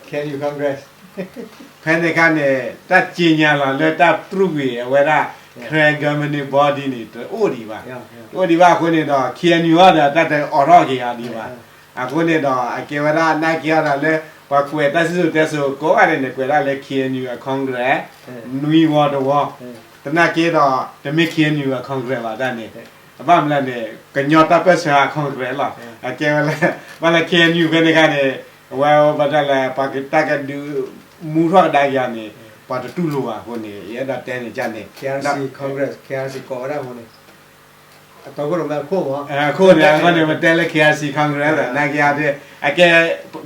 K N U Congress ဖဲန့ၣ်အခါန့ၣ် တၢ်စံးညါလီၤလၢတၢ်ပြူကွံာ်အဝဲဒၣ် Karen Governing Body န့ၣ် တအိၣ်ဒံးဘၣ်, တအိၣ်ဒံးဘၣ်အဃိန့ၣ်ဒီး K N U အီၤဒီးတၢ်တအိးထီၣ်က့ၤအီၤဒံးဘၣ်. အဃိန့ၣ်ဒီး အကဲဝဲဒၣ်နာ်က့ၤအီၤဒီးလၢ ပှၤကွဲးတၢ်စံၣ်စိၤတဲစိၤကိးဂၤဒဲးန့ၣ် ကွဲးဒၣ်လၢ K N U အ Congress နွံဝီတဝီ, သနာ်က့ဒီး တမ့ၢ် K N U အ Congress ဘၣ်တၢ်န့ၣ်, အဘၣ်မနုၤလဲၣ်န့ၣ် ကညီတၢ်ပၢၢ်ဆၢအ Congress လီၤ. အကဲဝဲလၢ ဘၣ်လၢ K N U ဖဲန့ၣ်အခါန့ၣ် အဝဲဘၣ်တၢ်လၢ ပှၤတၢ်ကဒုးမူထီၣ်ကဒါက့ၤအီၤန့ၣ် ပှၤတတူၢ်လိာ်ဘၣ်အဃိန့ၣ် ယအဲၣ်ဒိးတဲန့ၣ်ကန့ၣ် K R C Congress, K R C ကိးဝဲဒၣ်အဃိန့ၣ် အခိၣ်န့ၣ် အဃိန့ၣ် ပတဲလၢ K R C Congress နာ်က့ၤအီၤဒီး အကဲ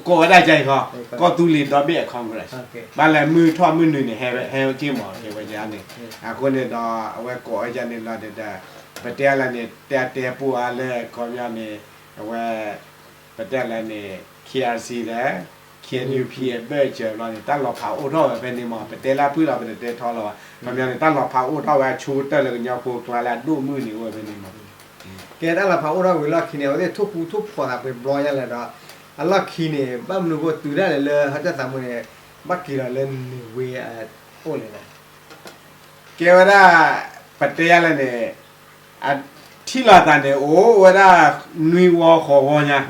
ကိးဝဲဒၣ်ကန့ၣ်ခီ ကီၢ်သူလ့ၤဒီဘ့ၣ်အ Congress ဘၣ်လၢမုၢ်ထီၣ်မုၢ်နုာ်န့ၣ် ဟဲက့ၤမး ကဲဝဲန့ၣ်, အဃိန့ၣ်ဒီး အဝဲကိးဝဲဒၣ်န့ၣ်လီၤဒီး ပတဲလၢန့ၣ် တဲတဲပိၢ်အါလၢ ခီပညီန့ၣ် အဝဲ ပတဲလၢန့ၣ် K R C ဒီး K N U P အဘၢၣ်စၢၤဘျီန့ၣ် တၢ်လီၤဖးအိၣ်ထီၣ်ဝဲဖဲန့ၣ်မး ပတဲလၢအဖုၣ်လီၤ ပတတဲထီလီၤဘၣ်. ခီပညီန့ၣ် တၢ်လီၤဖးအိၣ်ထီၣ်ဝဲအဆိကတၢၢ်လၢကညီဖိကျါလၢအဒိၣ်မုၢ်န့ၣ်အိၣ်ဝဲဖဲန့ၣ်မး ကဲတၢ်လီၤဖးအိၣ်ထီၣ်ဝံၤလီၢ်ခံန့ၣ် အဝဲသ့ၣ်ထိၣ်ဃူထိၣ်ဖိးသးပှဲၤဘျီညါလဲၣ်ဒီး အလီၢ်ခံန့ၣ် ဘၣ်မနုၤဃိတုၤဒၣ်လဲာ်လၢ ဟီၣ်တၢ်သးမုၢ်န့ၣ် ဘၣ်က့ၤလီၤလၢန့ၣ်ဝ့အအိၣ်လဲၣ်န့ၣ် ကဲဝဲဒၣ် ပတဲယါလဲၣ်န့ၣ် ထံၣ်လိာ်သးန့ၣ် အိၣ်ဝဲဒၣ်နွံဝီဃိးဝီညါ,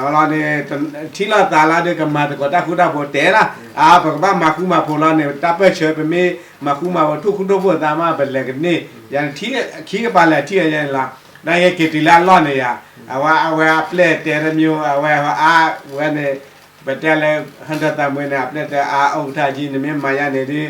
လီၤန့ၣ် ထံၣ်လိာ်သးလီၤဒီး ကမၤသကိးတၢ်ဃူတၢ်ဖိးတဲလီၤ, အါ ပကဘၣ်မၤဃူမၤဖိးလီၤန့ၣ် တၢ်ပၢၢ်ဆၢ ပမ့ၢ်မၤဃူမၤဖိး ထိၣ်ဃူထိၣ်ဖိးသးမး ပလဲၤကန့ၢ် ယၤန့ၣ် ခံကပၤလဲၣ်ထံၣ်အယဲန့ၣ်လီၤ. နာ်က့ၤတုၤလၢအလီၢ်န့ၣ်ယၤ အဝဲ အဝဲအပျဲၢ်တဲတမံၤ အဝဲအါဝဲန့ၣ် ပတဲလၢ ဟီၣ်တၢ်သးမုၢ်န့ၣ် အပျဲၢ်တဲအါ အိၣ်ကထါကံ နမ့ၢ်မၤယါန့ၣ်ဒီး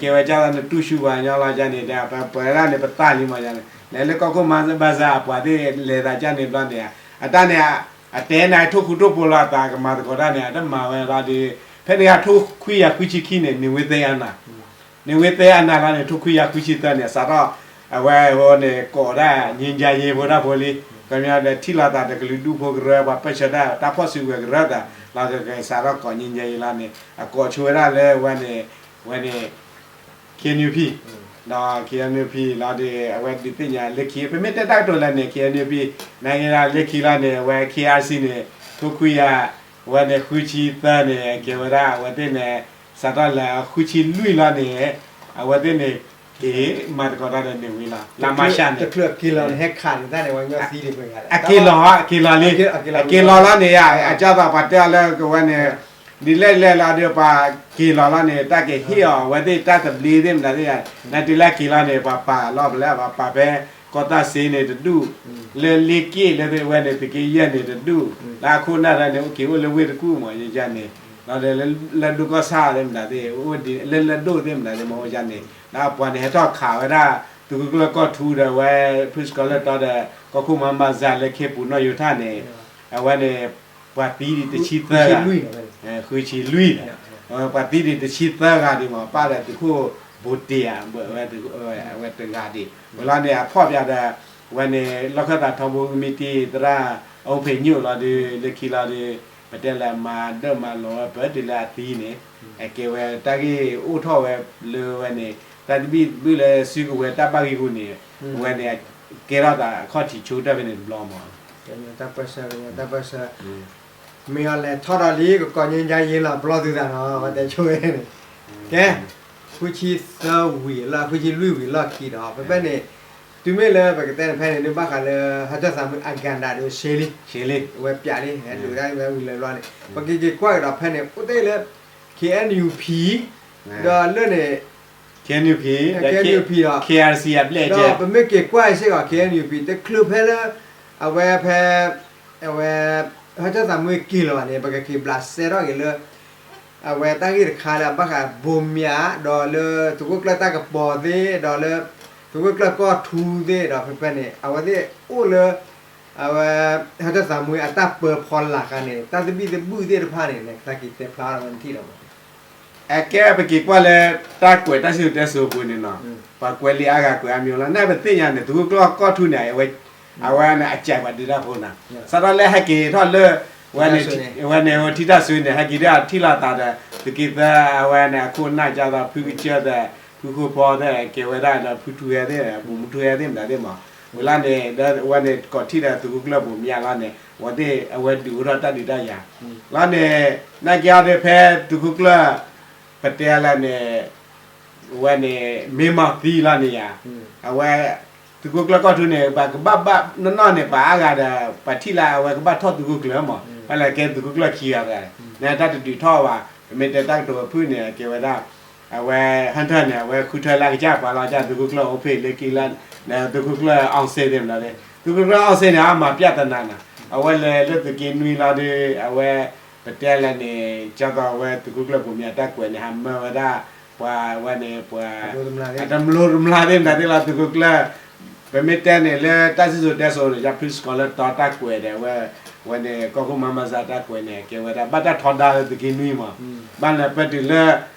ကဲဝဲကၢ်သီနတူၢ်ဆူၣ်ပှၤညီလီၤယါန့ၣ်ဒီး ပပှဲၤဒၣ်န့ၣ် ပသးလံမးယါန့ၣ် လဲၤလၢကီၢ်ခိၣ်မၤဘၣ်စၢၤအပှၤသ့ၣ်လဲၤသးကၢ်န့ၣ်ဘျီန့ၣ် အတၢ်န့ၣ် အတဲန့ၣ် ထိၣ်ဃူထိၣ်ဖိးလီၤအသး ကမၤသကိးတၢ်န့ၣ် အတမၤဝဲလီၤဒီး ဖဲန့ၣ်အခါ ထိၣ်ခွံယၤခွံဆံခံန့ၣ် န့ၣ်ဝ့သဲအနၤ န့ၣ်ဝ့သဲအနၤလီၤန့ၣ် ထိၣ်ခွံယၤခွံဆံသၢန့ၣ် စးထီၣ် အဝဲအဃိန့ၣ် ကိးဒၣ် ငြိမ်းချမ်းရေး ဖိတၢ်ဖိလံ ခီပညီဒီး ထံၣ်လိာ်သးဒီးကလုာ်ဒူၣ်ဖိကရၢ ပှၤပၢၢ်ဆၢတၢ် တၢ်ဖီၣ်စုကဝဲၤကရၢသး လီၤကကဲစးထီၣ်ကိး ငြိမ်းချမ်းရေး လီၤန့ၣ် အကိးဆိဝဲဒၣ်လၢဝဲန့ၣ် ဝဲန့ၣ် K N U P ဒီး K N U P လီၤဒီး အဝဲဒုးသ့ၣ်ညါလၢခံ ပမ့ၢ်တဲတၢ်ကတိၤလဲၣ်န့ၣ် K N U P နာ်က့ၤလၢခံလီၤန့ၣ် အဝဲ K R C န့ၣ် ထိၣ်ခွံယၤ အဝဲန့ၣ် ဃုဆံသၢန့ၣ် ကဲဝဲဒၣ် အဝဲသ့ၣ်န့ၣ် စးထီၣ်လၢဃုဆံလွံၢ်လီၤန့ၣ် အဝဲသ့ၣ်န့ၣ် က့ၤမၤသကိးတၢ်ဒီးန့ၣ်ဝ့လီၤ လၢမၤရှးန့ၣ် အက့ၤလီၤ အက့ၤလီၤလီၤန့ၣ် အကၠီသးပှၤတဲအီၤလၢကဝဲန့ၣ် ဒ်လဲၣ်လဲၣ်လီၤဒီး ပှၤက့ၤလီၤလီၤန့ၣ် တၢ်ကဟ့ၣ်အီၤ အဝဲသ့ၣ်တၢ်သဘျ့သ့ၣ်မတၤသ့ၣ်ယါ နတုၤလၢက့ၤလီၤန့ၣ် ပှၤပာ်လီၤပလဲ ပှၤပာ်ဖဲ ကီၢ်သၣ်စ့န့ၣ်တဒူၣ် လၢလ့က့ၣ်လၢဝဲန့ၣ် သုးက့ယဲၢ်န့ၣ်တဒူၣ် လၢအခိၣ်နၢ်တၢ်န့ၣ် အိၣ်က့ၤအိၣ်လၢဝ့ၢ်တကူၣ်မး ယယါန့ၣ် လီၤဒီး လၢဒိၣ်ကီၢ်ဆၣ်သ့ၣ်မတၤသ့ၣ် လၢလၢဒိၣ်သ့ၣ်မတၤသ့ၣ်မး အိၣ်ယါန့ၣ် လၢအပှၤန့ၣ် ဟဲထီၣ်ခးဝဲဒၣ် သုးခိၣ်ကျၢၢ်ကီၢ်ထူဒီးဝဲ ဖုစကီးလၢၢ်တီဒီး ကီၢ်ခိၣ်မၤဘၣ်စၢၤလၢခ့ပူၤနီၣ်ယိၤထၣ်န့ၣ် အဝဲန့ၣ် ပှၤသံဒံးတဆံသၢဂၤ ဃုဆံလွံၢ် ပှၤသံဒံးတဆံသၢဂၤဒံးမး ပၣ်ဒီးသုးခိၣ်ဘိတ့ၢ်ဧါ အဝဲတဂၤဒံး ဝဲလီၤန့ၣ် အဖီၣ်ပၠးဒီး ဝဲန့ၣ် လီၢ်ခၢၣ်သးထီဘိကမံးတံၢ်သရၣ် အူဖ့းညိၣ်လီၤဒီး လၢခံလီၤဒီး ပတဲလၢမၤဒၢၣ်မၤလီၤဝဲပၢၢ်တုၤလၢအသံန့ၣ် အကဲဝဲတၢ်ဂ့ၢ်အိၣ်ထီၣ်ဝဲလၢဝဲန့ၣ် တၢ်သဘံၣ်သဘုၣ်လၢစုကဝဲၤတၢ်ဘၣ်ဂံၢ်ဂူာ်န့ၣ် ဝဲန့ၣ် ကဲထီၣ်သးအခီၣ်ထံးဆိကတၢၢ်ဖဲန့ၣ်တဘျီမး တၢ်ပၢၢ်ဆၢ တၢ်ပၢၢ်ဆၢ မ့ၢ်အီၤလဲၤထီၣ်ဒီးလံ ကကိး ငြိမ်းချမ်းရေး လီၤပျီသုသးနီၤ ပှၤတဲဆိဝဲန့ၣ် ကဲ ဃုဆံသၢဝံၤလီၢ် ဃုဆံလွံၢ်ဝံၤလီၢ်ခံဒီး ဖဲဖဲန့ၣ် တုၤမ့ၢ်လၢပကတဲန့ၣ် ဖဲန့ၣ်ဒုးဘၣ်ဃးလၢ ဟီၣ်တၢ်သးမုၢ် agenda ဒီး ရှဲလံ ဝဲပၠးလံ ဟဲဒုးတၢ်ဝဲဝံၤလၢဘျီန့ၣ် ပကက့ၤကွၢ်ကဒီးဖဲန့ၣ် အိၣ်တ့ၢ်လၢ K N U P ဒီးလၢန့ၣ် K N U P ဒီး K R C အဘျဲၣ်ကဲ ဒီးပမ့ၢ်က့ၤကွၢ်စ့ၢ်ကီး K N U P တချုးဖဲလၢ အဝဲဖဲ အဝဲ ဟီၣ်တၢ်သးမုၢ်က့ၤလီၤဘၣ်န့ၣ် ပကက့ၤဘျးစဲထီၣ်က့ၤလၢ အဝဲတၢ်ဂ့ၢ်တခါလၢအဘၣ်ဃးဘိမၠး ဒီးလၢသုးခိၣ်ကျၢၢ်တၢ်ကပီၤသ့ၣ် ဒီးလၢ သုးခိၣ်ကျၢၢ်ကီၢ်ထူသ့ၣ် ဒီးဖဲဖဲန့ၣ် အဝဲသ့ၣ်အိၣ်လၢ အဝဲ ဟီၣ်တၢ်သးမုၢ်အတၢ်ပၢဖီလာ်ဃာ်န့ၣ် တၢ်သဘံၣ်သဘုၣ်သ့ၣ်တဖၣ်န့ၣ် နကသးက့ၤတဲဖျါထီၣ်ဝဲနထံၣ်လီၤမး အကဲပက့ၤကွၢ်လၢ တၢ်ကွဲးတၢ်စံၣ်စိၤတဲစိၤအပူၤန့ၣ်နီၤ ပှၤကွဲးလံာ်အါဂၤကွဲးအါမံၤလီၤ နပသ့ၣ်ညါန့ၣ် သုးခိၣ်ကျၢၢ်ကီၢ်ထူန့ၣ် အဝဲန့ၣ် အစးပှၤဒုးတၢ်ဖိနီၤ စးထီၣ်လၢဟဲက့ၤထီၣ်လၢ ဝဲန့ၣ် ဝဲန့ၣ် ထံတၢ်စုန့ၣ် ဟဲက့ၤဒၣ်ထံၣ်လိာ်သးဒီး သုးက့သၢ အဝဲန့ၣ် အခိၣ်နၢ်ကၢ်သီ ဖုကစၢၢ်သဲး ဖုခိၣ်ဖီသဲး ကဲဝဲဒၣ်ဒီး ဖုထူဟဲသ့ၣ် ပူၤမူထူဟဲသ့ၣ်မတၤသ့ၣ်မး ဝံၤလီၤန့ၣ် ဒီးဝဲန့ၣ် ကိးထံၣ်ဒီးသုးခိၣ်ကျၢၢ်ဘိမၠးလီၤန့ၣ် အဝဲသ့ၣ်အဝဲဒုးအိၣ်ထီၣ်တၢ်ဒုးတၢ်ယၤ လီၤန့ၣ် နာ်က့အီၤဒီးဖဲသုးခိၣ်ကျၢၢ် ပတဲလၢန့ၣ် ဝဲန့ၣ် မ့ၢ်မၤသံလီၤန့ၣ်ယၤ အဝဲ သုးခိၣ်ကျၢၢ်ကီၢ်ထူန့ၣ် ပှၤကဘၣ်ဘၣ်နီၢ်နီၢ်န့ၣ် ပှၤအါဂၤဒီး ပှၤထံၣ်လၢအဝဲကဘၣ်ထီၣ်သုးခိၣ်ကျၢၢ်မး ဘၣ်လဲၤကဲသုးခိၣ်ကျၢၢ်ခံဂၤတဂၤ နတၢ်တဒုးထီၣ်ဘၣ် ပမ့ၢ်တဲတၢ်ကတိၤအဖုၣ်န့ၣ် အကဲဝဲဒၣ် အဝဲ ဟၢထၢၣ်န့ၣ် အဝဲဃုထၢလၢကစၢ်ပှၤလီၤ ကစၢ်သုးခိၣ်ကျၢၢ်အိၣ်ဖ့ၣ်လၢက့ၤလၢ သုးခိၣ်ကျၢၢ်အီၣ်စ့သ့ၣ်မနုၤ သုးခိၣ်ကျၢၢ်အီၣ်စ့န့ၣ် အမၤပျၢ်တနၤနၤ အဝဲလဲၤလၢသုးက့နွံလီၤဒီး အဝဲ ပတဲလဲၣ်န့ၣ် ကၠီသီးအဝဲသုးခိၣ်ကျၢၢ်ဘိမၠးတၢ်ကွဲးန့ၣ် ဟးမၢဝဲဒၣ် ပှၤဝဲန့ၣ် ပှၤ အတမျိၤတမျိၤသ့ၣ်မနုၤသ့ၣ်လီၤ သုးခိၣ်ကျၢၢ် ပမ့ၢ်တဲန့ၣ်လၢတၢ်စံၣ်စိၤတဲစိၤန့ၣ် ယဖုစကီးလၢတီတၢ်ကွဲးဒီး အဝဲ ဝဲန့ၣ် ကီၢ်ခိၣ်မါမၤစၢ်တၢ်ကွဲးန့ၣ် အကဲဝဲဒၣ် ဘၣ်တၢ်ထီဒါလၢသုးက့နွံမး ဘၣ်လၢပတုၤလၢ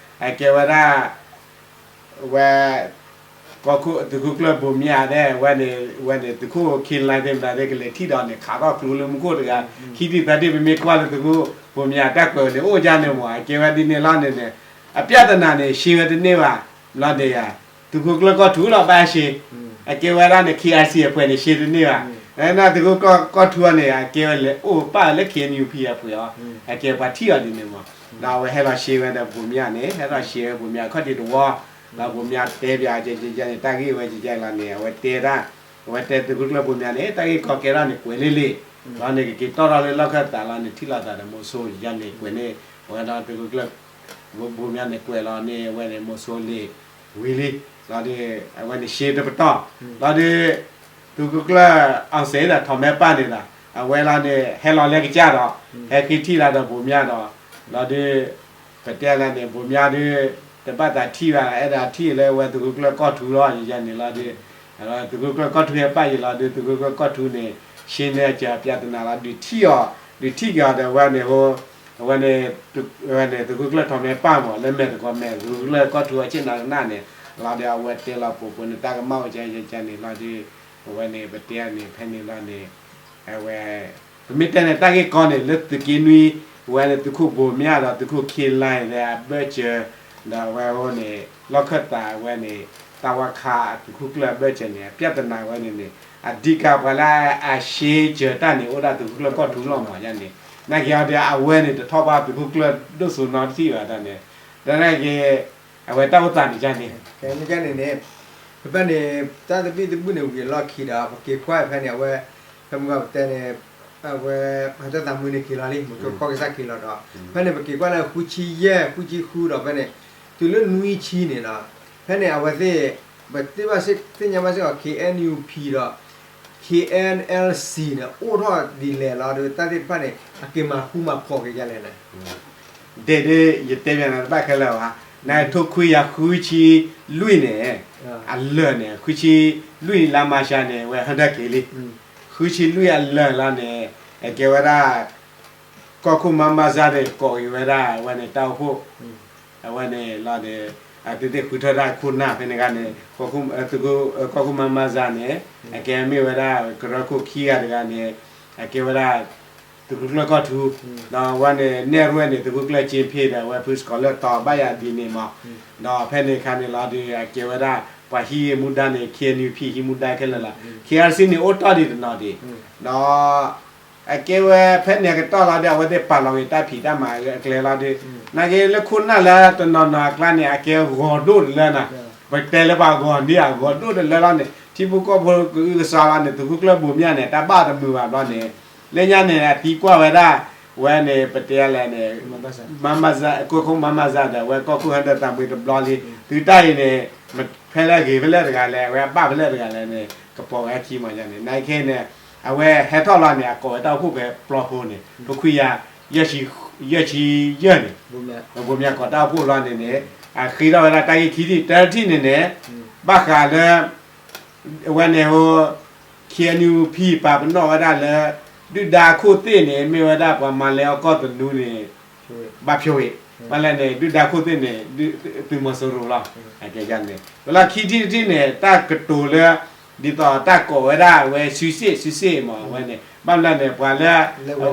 အကဲဝဲဒၣ် ဝဲ ကီၢ်ခိၣ်သုးခိၣ်ကျၢၢ်ဘိမၠးသ့ၣ် ဝဲန့ၣ် ဝဲန့ၣ် သုးခိၣ်ခံလါသ့ၣ်မနုၤသ့ၣ် ကလဲၤထံၣ်ဒီးန့ၣ် ခးထီၣ်ကျိလၢမူခိၣ်တဂၤ ခံထံၣ်သၢထံၣ် ပမ့ၢ်ကွၢ်လၢသုးခိၣ်ဘိမၠးတၢ်ကွဲးန့ၣ် အိၣ်ဒ်န့ၣ်မး အကဲဝဲဒ်န့ၣ်လီၤန့ၣ်န့ၣ် အပျၢ်တနၤန့ၣ် ရှဲဝဲတန့ၢ်ဘၣ် လီၤန့ၣ်ယၤ သုးခိၣ်ကျၢၢ်ကီၢ်ထူလီၤဘၣ်ရှဲ အကဲဝဲဒၣ်န့ၣ် KIC အဖှဲးန့ၣ် ရှဲတန့ၢ်ဘၣ် နသုးခိၣ်ကီၢ်ထူအီၤန့ၣ် အကဲဝဲလဲၤအိၣ်ပၣ်လၢ KNUP အဖှဲးအီၤ အကဲပှၤထံၣ်အီၤဒ်န့ၣ်မး ဒီးအဝဲဟဲလီၤရှဲဝဲဒီးဘိမၠးန့ၣ် ဟဲလီၤရှဲဝဲဘိမၠးခီၣ်ထံးတဝီ ဒီးဘိမၠးတဲပၠးကဲကဲန့ၣ် တၢ်ဂ့ၢ်ဝဲကဲကဲလီၤန့ၣ် အဝဲတဲဒၣ် အဝဲတဲသုးခိၣ်ကျၢၢ်ဘိမၠးန့ၣ် တၢ်ဂ့ၢ်ကီကဲထီၣ်န့ၣ် ကွဲးလံလံ လီၤန့ၣ် ကက့ၤတီၢ်ထီၣ်လၢလီၢ်ခၢၣ်သးလီၤန့ၣ် ထံၣ်လိာ်သးဒီးမိၤစိရိၤန့ၣ် ကွဲးန့ၣ် အဝဲဒီးသုးခိၣ်ကျၢၢ် ဘိမၠးန့ၣ်ကွဲးလီၤန့ၣ် အဝဲန့ၣ်မိၤစိရိၤလံဝံၤလံ လီၤဒီး အဝဲန့ၣ်ရှဲတပတီၢ် လီၤဒီး သုးခိၣ်ကျၢၢ်အီၣ်စ့ဒီးထီးမဲပၢ်န့ၣ်ဒီး အဝဲလီၤန့ၣ် ဟဲလီၤလၢကစၢ်ဒီး ဟဲဃ့ထံၣ်လီၤဒီးဘိမၠးဒီး လီၤဒီး ပတဲလၢန့ၣ် ဘိမၠးဒီး တဘၣ်သးထံၣ်ဘၣ် အဲၣ်ဒိးထံၣ်လၢဝဲသုးခိၣ်ကျၢၢ်ကီၢ်ထူလီၤ ယယဲန့ၣ်လီၤဒီး သုးခိၣ်ကျၢၢ်ကီၢ်ထူဟဲပၢ်ယံၤလီၤဒီး သုးခိၣ်ကျၢၢ်ကီၢ်ထူန့ၣ် ရှဲန့ၢ်အစၢၤအပျၢ်တနၤလီၤ ဒုးထံၣ်အီၤ ဒုးထံၣ်က့ၤအီၤဒီးဝဲန့ၣ် အဝဲန့ၣ် သုးခိၣ်ကျၢၢ်ထီးမဲပၢ်မး လၢမဲာ်သကိးမဲာ် သုးခိၣ်ကျၢၢ်ကီၢ်ထူအဆ့ၣ်နီၤကနၣ်န့ၣ် လီၤဒီးအဝဲတဲလီၤပှိၤပှိၤန့ၣ် တၢ်ကမၣ်အိၣ်ကဲကဲန့ၣ်လီၤဒီး အဝဲန့ၣ် ပတဲန့ၣ် ဖဲန့ၣ်လီၤန့ၣ် အဝဲ ပမ့ၢ်တဲန့ၣ် တၢ်ဂ့ၢ်ကီန့ၣ် လၢသုးက့နွံ အဝဲန့ၣ် သုးခိၣ်ဘိမၠးဒီး သုးခိၣ်ခံလါန့ၣ် အဘၢၣ်စၢၤ ဒီးအဝဲန့ၣ် လီၢ်ခၢၣ်သးအဝဲန့ၣ် တၢ်ဝါခးသုးခိၣ်ကျၢၢ်အဘၢၣ်စၢၤန့ၣ် အပျၢ်တနၤဝဲန့ၣ်န့ၣ် အဓိကပှၤလၢအရှဲစၢၤတၢ်န့ၣ် အိၣ်ဒၣ်သုးခိၣ်ကျၢၢ်ကီၢ်ထူလီၤမးယါန့ၣ် နာ်က့အီၤဒီး အဝဲန့ၣ် တထီၣ်ဘၣ်သုးခိၣ်ကျၢၢ်ဒိၣ်စိနီတထံၣ်ဘၣ်တၢ်န့ၣ် ဒီးနာ်က့ အဝဲတၢ်အိၣ်သးန့ၣ်ယါန့ၣ် န့ၣ် ဖဲန့ၣ် တၢ်သဘံၣ်သဘုၣ်န့ၣ် ဝံၤအလီၢ်ခံဒီး ပက့ၤကွၢ်ဖဲန့ၣ် အဝဲ ဖဲမုၢ်ဂီၤပတဲန့ၣ် အဝဲ ပှၤတၢ်သးမုာ်န့ၣ်က့ၤလီၤလံ မိၤစိရိၤကီၢ်ကစၢ်က့ၤလီၤဒီး ဖဲန့ၣ် ပက့ၤကွၢ်လၢဃုဆံယဲၢ် ဃုဆံဃုဒီးဖဲန့ၣ် တုၤလၢနွံဆံန့ၣ်လီၤ ဖဲန့ၣ် အဝဲသ့ၣ် ပသ့ၣ်ဘၣ်သ့ၣ်ညါဘၣ်စ့ၢ်ကီး KNUP ဒီး KNLC န့ၣ် အိၣ်ထီၣ်ဒ်လဲၣ်လီၤဒီး တၢ်သ့ၣ်တဖၣ်န့ၣ် အက့ၤမၤဃူမၤဖိးက့ၤဒ်လဲၣ်န့ၣ် ဒဲးဒ် ယတဲဘၣ်နၤတဘၣ်ခဲလၢာ်ဘၣ် နထိခွံယၤဃုဆံလွံၢ်န့ၣ် အလၢာ်န့ၣ် ဃုဆံလွံၢ်လါမၤရှးန့ၣ် အဝဲဟၢဒၢက့ၤလံ ဃုဆံလွံၢ်အလၢာ်လီၤန့ၣ် အကဲဝဲဒၣ် ကီၢ်ခိၣ်မါမါစါန့ၣ် ကိးက့ၤဝဲဒၣ် အဝဲန့ၣ်တၢ်အိၣ်ဖှိၣ် အဝဲန့ၣ်လီၤန့ၣ် အသုသ့ၣ်ဃုထၢဒၣ်ခိၣ်နၢ်ဖဲန့ၣ်အခါန့ၣ် ကီၢ်ခိၣ်မါမါစါန့ၣ် အကဲမ့ၢ်ဝဲဒၣ် ကရၢခိၣ်ခံဂၤတဂၤန့ၣ် အကဲဝဲဒၣ် သုးခိၣ်ကျၢၢ်ကီၢ်ထူ ဒီးအဝဲန့ၣ် နဲၣ်ရွဲၣ်န့ၣ် သုးခိၣ်ကျၢၢ်ကၠ့ဖ့ၣ်ဒီး အဝဲဖုစကီးလၢတီၤဘၣ်ယၤဒ်န့ၣ်မး ဒီးဖဲန့ၣ်အခါန့ၣ်လီၤဒီး အကဲဝဲဒၣ် ပှၤဟံးမူဒါန့ၣ် KNUP ဟံးမူဒါခဲလၢာ်လီၤ KRC န့ၣ်အိၣ်တီၢ်ဒံးတနီၤဒံး ဒီး အကဲဝဲဖဲန့ၣ်အကတီၢ်လီၤဒီး အဝဲသ့ၣ်ပာ်လီၤက့ၤတၢ်ဖံးတၢ်မၤအကျဲလီၤဒီး နာ်က့လၢခိၣ်နၢ်လၢတနီၤနီၤအကျါန့ၣ် အကဲဂီၤဒိၣ်တလၢနီၤ ပတဲလၢပှၤဂီၤန့ၢ်အဂီၤဒိၣ်တလၢလီၤန့ၣ် ထံဖိကီၢ်ဖိကအုကစွါလီၤန့ၣ် သုးခိၣ်ကျၢၢ်ဘိမၠးန့ၣ် တၢ်ဘၣ်တမုာ်ဘၣ်ဘျီန့ၣ် လၢညါန့ၣ် အသံကွၢ်ဝဲဒၣ် ဝဲန့ၣ် ပတဲလဲၣ်န့ၣ် မါမါစါ ကီၢ်ခိၣ်မါမါစါဒီး အဝဲကီၢ်ခိၣ်ဟၢဒၢးသးမှံတဘျီလံ သုတၢ်အံၤန့ၣ် ဖဲလၢအဂ့ၤဖဲလဲၣ်တဂၤလဲၣ် အဝဲအဘၣ်ဖဲလဲၣ်တဂၤလဲၣ်န့ၣ် ကပိာ်ဝဲအခံမးယါန့ၣ် နာ်က့န့ၣ် အဝဲဟဲထီၣ်လီၤန့ၣ် အကိးဝဲတၢ်အိၣ်ဖှိၣ်ဖဲပျီဖိန့ၣ် ထိခွံယၤ ယဲၢ်ဆံယဲၢ်န့ၣ် ဘိမၠးကိးတၢ်အိၣ်ဖှိၣ်လီၤန့ၣ်န့ၣ် အဃ့ထီၣ်ဝဲဒၣ်တၢ်ဂ့ၢ်ခံထံၣ် တၢထံၣ်န့ၣ်န့ၣ် ဘၣ်ဃးလၢ အဝဲန့ၣ်ဟိ KNUP ပာ်ပနီၣ်ဝဲဒၣ်လၢ ဒုၣ်ဒါခိၣ်သ့ၣ်န့ၣ် မ့ၢ်ဝဲဒၣ်ပှၤမၤလဲအီၣ်ကီၢ်သနူန့ၣ် ဘၣ်ဖျိးဝံၤ ဘၣ်လဲၣ်န့ၣ် ဒုၣ်ဒါခိၣ်သ့ၣ်န့ၣ် သုးမီၤစိရိၤလီၤ အကဲန့ၣ် ဝဲလၢခံထံၣ်တထံၣ်န့ၣ် တၢ်ကတိၤလၢ ဒ်သိးတၢ်ကိးဝဲဒၣ်ဝဲ စုစ့ၣ် စုစ့ၣ်မး အဝဲန့ၣ် ဘၣ်မနုၤလဲၣ်န့ၣ် ပှၤလၢ လဲၤဝ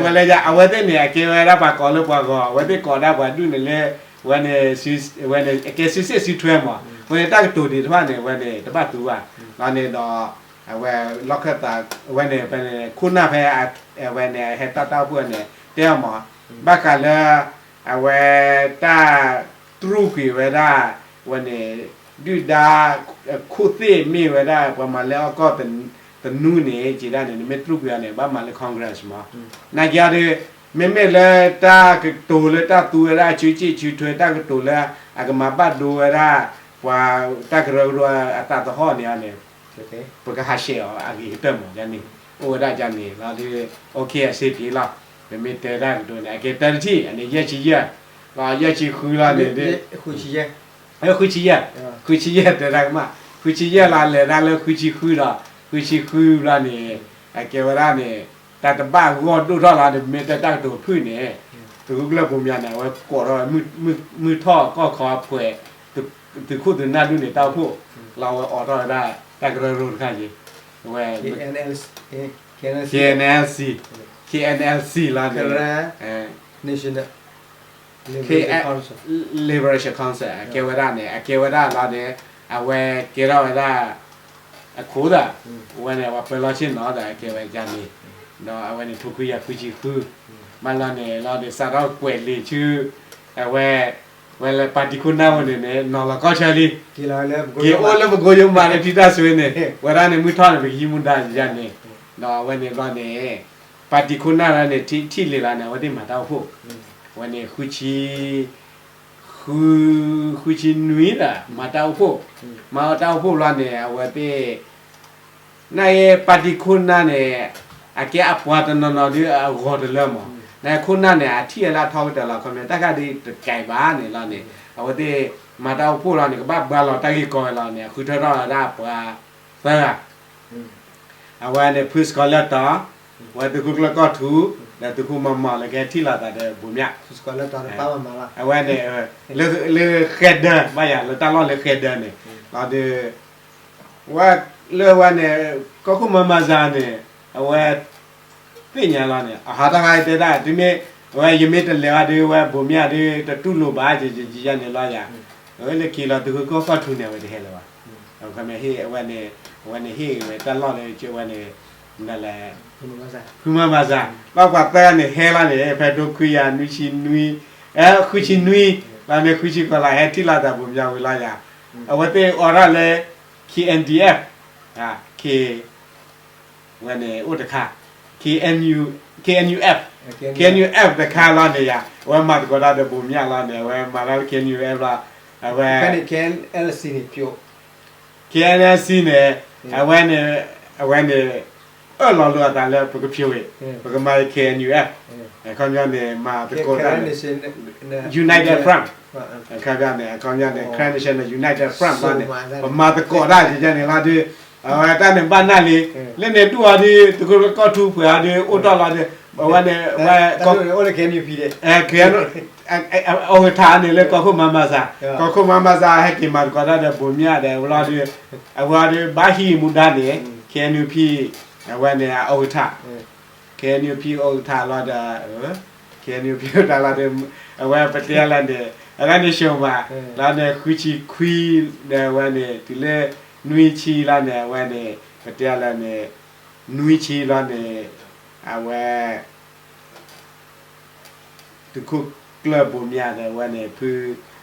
ဲလဲၤယၤ အဝဲသ့ၣ်န့ၣ် အကဲဝဲဒၣ်ပှၤကိးလၢပှၤဂီၤ အဝဲသ့ၣ်ကိးဒၣ်ပှၤဒုၣ်န့ၣ်လၢ ဝဲန့ၣ် အကဲစုစ့ၣ်စုထွဲမး ဝဲန့ၣ်တၢ်ကတိၤဒံးတဖၣ်န့ၣ် ဝဲန့ၣ် တဘၣ်သူဘၣ် လီၤန့ၣ်ဒီး အဝဲလီၢ်ခၢၣ်သး အဝဲန့ၣ် ဖဲန့ၣ် ခိၣ်နၢ်ဖဲ အဝဲန့ၣ် အဟဲတၢ်တၢ်အိၣ်ဖှိၣ်န့ၣ် တဲအီၤမး ဘၣ်ဃးလၢ အဝဲ တၢ်တြူာ်ကွံာ်ဝဲဒၣ် ဝဲန့ၣ် ဒုၣ်ဒါ ခိၣ်သ့ၣ်မ့ၢ်ဝဲဒၣ် ပှၤမၤလၢအီၣ်ကီၢ်သနူန့ၣ် က့ၤဒၣ်န့ၣ် နမ့ၢ်တြူာ်ကွံာ်အီၤန့ၣ် ဘၣ်မၤလၢ Congress မး နာ်က့အီၤဒီး မ့မ့ၢ်လၢတၢ်ကတိၤလၢတၢ်သူဝဲဒၣ် စုစ့ၣ်စုထွဲ တၢ်ကတိၤလၢ အကမၤဘၣ်ဒိဝဲဒၣ် ပှၤတၢ်ကရၢကရိအသးသဟီၣ်န့ၣ်အီၤန့ၣ် ပကဟးဆှဲးအီၤအဂ့ၤကတၢၢ်မးန့ၣ် အိၣ်ဝဲဒၣ်ဒ်န့ၣ်လီၤဒီး OK အဆင်ပြေလီၤ. ပမ့ၢ်တဲတၢ်ကတိၤန့ၣ် အကဲတၢ်တထံၣ် အန့ၣ် ယဲၢ်ဆံယဲၢ် လီၤ ယဲၢ်ဆံဃုလီၤန့ၣ်ဒီး ဃုဆံယဲၢ် ဃုဆံယဲၢ်တဲတၢ်ကမၣ် ဃုဆံယဲၢ်လီၤ လဲၤတၢ်လၢဃုဆံဃုဒီး ဃုဆံဃုဘျီန့ၣ် အကဲဝဲဒၣ်န့ၣ် တၢ်တဘၣ်ဂီၢ်ဒိၣ်ထီၣ်လီၤန့ၣ် မ့ၢ်တဲတၢ်ကတိၤဖုၣ်န့ၣ် သုးခိၣ်ကျၢၢ်ဘိမၠးန့ၣ် အဝဲကိးထီၣ်ဝဲ မုၢ်ထီၣ်ကီၢ်ခီအဖှဲး သုးခိၣ်သုးနၢ်ဒိၣ်န့ၣ် တၢ်အိၣ်ဖှိၣ် လီၤ အဝဲအိးထီၣ်ဝဲဒၣ် တၢ်ကရၢကရိတခါက့ၤ အဝဲ K N L C K N L C လီၤန့ၣ် Liberation Council အကဲဝဲဒၣ်န့ၣ် အကဲဝဲဒၣ်လီၤန့ၣ် အဝဲကဲထီၣ်ဝဲဒၣ် အခိၣ်သး အဝဲန့ၣ် ပှၤပၢလီၢ်ဆ့ၣ်နီၤဒီး အကဲဝဲဒ်န့ၣ် ဒီးအဝဲန့ၣ် ထိခွံကယၤခွံဆံဃု ဘၣ်လီၤန့ၣ် လီၤန့ၣ် စးထီၣ်ကွဲးလံာ်ဆူ အဝဲ ဝဲလၢပၣ်တံၣ်ခိၣ်နၢ်ဝဲန့ၣ်န့ၣ် နီၤလီၤကီၢ်ဆၢလံ က့ၤအိၣ်လၢပကိယိမးလၢထံတၢ်ဆွ့န့ၣ် ဝဲဒၣ်န့ၣ် မုၢ်ထီၣ်န့ၣ် ပကဟံးမူဒါယၤန့ၣ် ဒီးအဝဲန့ၣ်ဘျီန့ၣ် ပၣ်တံၣ်ခိၣ်နၢ်လၢန့ၣ် ထံၣ်လံာ်လီၤန့ၣ် အဝဲသ့ၣ်မၤတၢ်အိၣ်ဖှိၣ် အဝဲန့ၣ် ဃုဆံ ဃု ဃုဆံနွံဒီး မၤတၢ်အိၣ်ဖှိၣ် မၤအီၣ်တၢ်အိၣ်ဖှိၣ်ဘျီန့ၣ် အဝဲသ့ၣ် နာ်က့ ပၣ်တံၣ်ခိၣ်နၢ်န့ၣ် အကဲအပှၤတနီၤနီၤဒ်အဂီၢ်တလၢမး နာ်က့ခိၣ်နၢ်န့ၣ် အထံၣ်ဝဲလၢအထီကတၢၢ်လီၤ ခီပညီ တၢ်ခါဒ်တကဲဘၣ်န့ၣ်လီၤန့ၣ် အဝဲသ့ၣ် မၤတၢ်အိၣ်ဖှိၣ်လီၤန့ၣ် ကဘၣ်ဘှါလီၤတၢ်ဂ့ၢ်ကီဝဲလီၤန့ၣ် အဃုထၢထီၣ်ဝဲဒၣ်ပှၤသၢဂၤ အဝဲန့ၣ် ဖုစကီၤလၢၢ်တီၤ ဝဲသုးခိၣ်ကျၢၢ်ကီၢ်ထူ ဒီးသုးခိၣ်မၤမီၤလၢကဟဲထံၣ်လိာ်သးဒီးဘိးမၠး အဝဲန့ၣ် လၢဃဲဒၢး ဘၣ်ယၤလၢတၢ်လီၢ်လၢဃဲဒၢးန့ၣ် လီၤဒီး ဝဲလၢဝဲန့ၣ် ကီၢ်ခိၣ်မၤမၤစၢ်န့ၣ် အဝဲ သ့ၣ်ညါလီၤန့ၣ် အဟးတၢ်ဂၤတဲဒၣ် တုၤမ့ၢ် အဝဲယမ့ၢ်တလဲၤဘၣ်ဒီး ဝဲဘိးမၠးဒီး တတူၢ်လိာ်ဘၣ် ယယယန့ၣ်လီၤယၤ အဝဲလၢခံလီၤ သုးခိၣ်ကီၢ်ထူန့ၣ် အဝဲတဟဲလၢၤဘၣ် အဝဲ အဝဲန့ၣ်ဟ့ၣ်ဝဲတၢ်လီၢ်လၢ ဝဲန့ၣ် မနုၤလဲၣ် ဖုမၤမၤစၢ် လီၤပှၤသၢဂၤန့ၣ်ဟဲလီၤန့ၣ် ဖဲဒိခွံယၤနွံဆံနွံ ဃုဆံနွံ လီၤန့ၣ် ဃုဆံဃိးလီၤ ဟဲထံၣ်လိာ်သးဘိးမၠးဝံၤလီၤယၤ အဝဲသ့ၣ်အိးထီၣ်လၢ K N D F ဝဲန့ၣ်အိၣ်တခါ K N U K N U F K N U F တခါလီၤန့ၣ်ယၤ အဝဲမၤသကိးတၢ်ဒီးဘိးမၠးလီၤန့ၣ် အဝဲမၤတၢ်လၢ K N U F လီၤ အဝဲ K N L C န့ၣ် အဝဲ အဝဲန့ၣ် အၢၣ်လီၤလိာ်အသးလၢပကဖျိးဝဲ ပကမၤ K N U F အခီပညီန့ၣ် မၤသကိးတၢ် United Front အခီပညီန့ၣ် အခီပညီန့ၣ် Karen National United Front လီၤန့ၣ် ပမၤသကိးတၢ်ယယဲန့ၣ်လီၤဒီး အဝဲတၢ်န့ၣ်ဘၣ်နၢ်လံ လၢန့ၣ်ဒူၣ်အီၤဒီး သုးခိၣ်ကျၢၢ်ကီၢ်ထူဖှဲးအီၤဒီး အိၣ်တ့ၢ်လီၤဒီး အဝဲန့ၣ် ဝဲ K N U F အီၣ်ကထၢန့ၣ်လၢကီၢ်ခိၣ်မၤမၤစၢ် ကီၢ်ခိၣ်မၤမၤစၢ်ဟဲက့ၤမၤသကိးတၢ်ဒီးဘိးမၠးဒီး အဝဲလီၤဒီး အဝဲဒီးဘၣ်ဟံးမူဒါန့ၣ် K N U P အဝဲန့ၣ်အီၣ်ကထၢ K N U P အီၣ်ကထၢလီၤဒီး K N U P အီၣ်ကထၢလီၤဒီး အဝဲပတဲလၢန့ၣ် အဝဲန့ၣ် ရှုံးမး လီၤန့ၣ် ဃုဆံခွံ ဒီးအဝဲန့ၣ် တုၤလၢ နွံဆံလီၤန့ၣ် အဝဲန့ၣ် ပတဲလၢန့ၣ် နွံဆံလီၤန့ၣ် အဝဲ သုးခိၣ်ကျၢၢ်ဘိးမၠးဒီးအဝဲန့ၣ် ဖု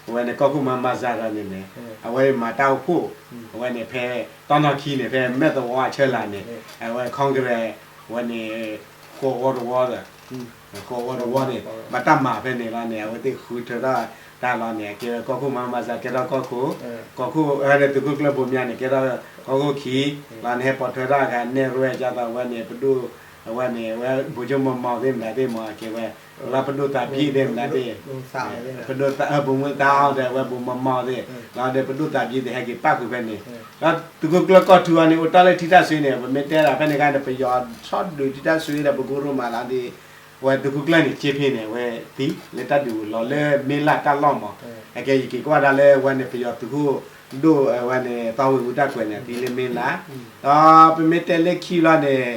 အဝဲန့ၣ် ကီၢ်ခိၣ်မၤမၤစၢ်ဒီးန့ၣ်န့ၣ် အဝဲမၤတၢ်အိၣ်ဖှိၣ် အဝဲန့ၣ်ဖဲ တီၢ်နီၢ်ခံန့ၣ် ဖဲမဲၢ်သဝီအဆၢလၢ်န့ၣ် အဝဲ Congress အဝဲန့ၣ် ဃီဂီၤတဝီဒီး ဃီဂီၤတဝီန့ၣ် ဘၣ်တၢ်မၤဖဲန့ၣ်လီၤန့ၣ် အဝဲသ့ၣ်ဃုထၢထီၣ်တၢ်လီၤန့ၣ် အကဲဝဲကီၢ်ခိၣ်မၤမၤစၢ် ကဲထီၣ်ကီၢ်ခိၣ် ကီၢ်ခိၣ် အဝဲန့ၣ် သုးခိၣ်ကျၢၢ်ဘိးမၠးန့ၣ် ကဲထီၣ်ကီၢ်ခိၣ်ခံ လီၤန့ၣ် ဟဲပိာ်ထွဲထီၣ်အခါ နဲၣ်ရွဲၣ် ကၢ်သိးအဝဲန့ၣ် ပဒိၣ် အဝဲန့ၣ် အဝဲ ဗိုလ်ချုပ်မောင်မောင်သ့ၣ်မတၤသ့ၣ်မး အကဲဝဲ လၢပဒိၣ်သးဘံၣ်သ့ၣ်မတၤသ့ၣ် ပဒိၣ်သး ဗိုလ်မှူးသးအီၣ်ဒီး အဝဲ ဗိုလ်မှူးမောင်မောင်သ့ၣ် လီၤဒီးပဒိၣ်သးဘံၣ်သ့ၣ် ဟဲက့ၤပၣ်ဃုာ်ဖဲန့ၣ် လီၤသုးခိၣ်ကျၢၢ်ကီၢ်ထူအီၤန့ၣ် အိၣ်တ့ၢ်လၢထံတၢ်ဆွ့န့ၣ် ပမ့ၢ်တဲဒၣ်ဖဲန့ၣ်အခါန့ၣ် ပယီၤဆီဒုးထံတၢ်ဆွ့ဒီး ပကိရိမးလီၤဒီး အဝဲသုးခိၣ်ကျၢၢ်န့ၣ် က့ဖ့န့ၣ် အဝဲသံလၢတၢ်ဒုးလီၤလၢမ့ၢ်လၢ်တၢ်လီၢ်မး အကဲယက့ၤကွၢ်ဒၣ်လၢအဝဲန့ၣ် ပယီၤသုးခိၣ်ဒိၣ်အဝဲန့ၣ် သီဝ့ၤဝူတၢ်ကွဲးန့ၣ် သံလၢမ့ၢ်လၢ် ဒီးပမ့ၢ်တဲလၢခံလီၤန့ၣ်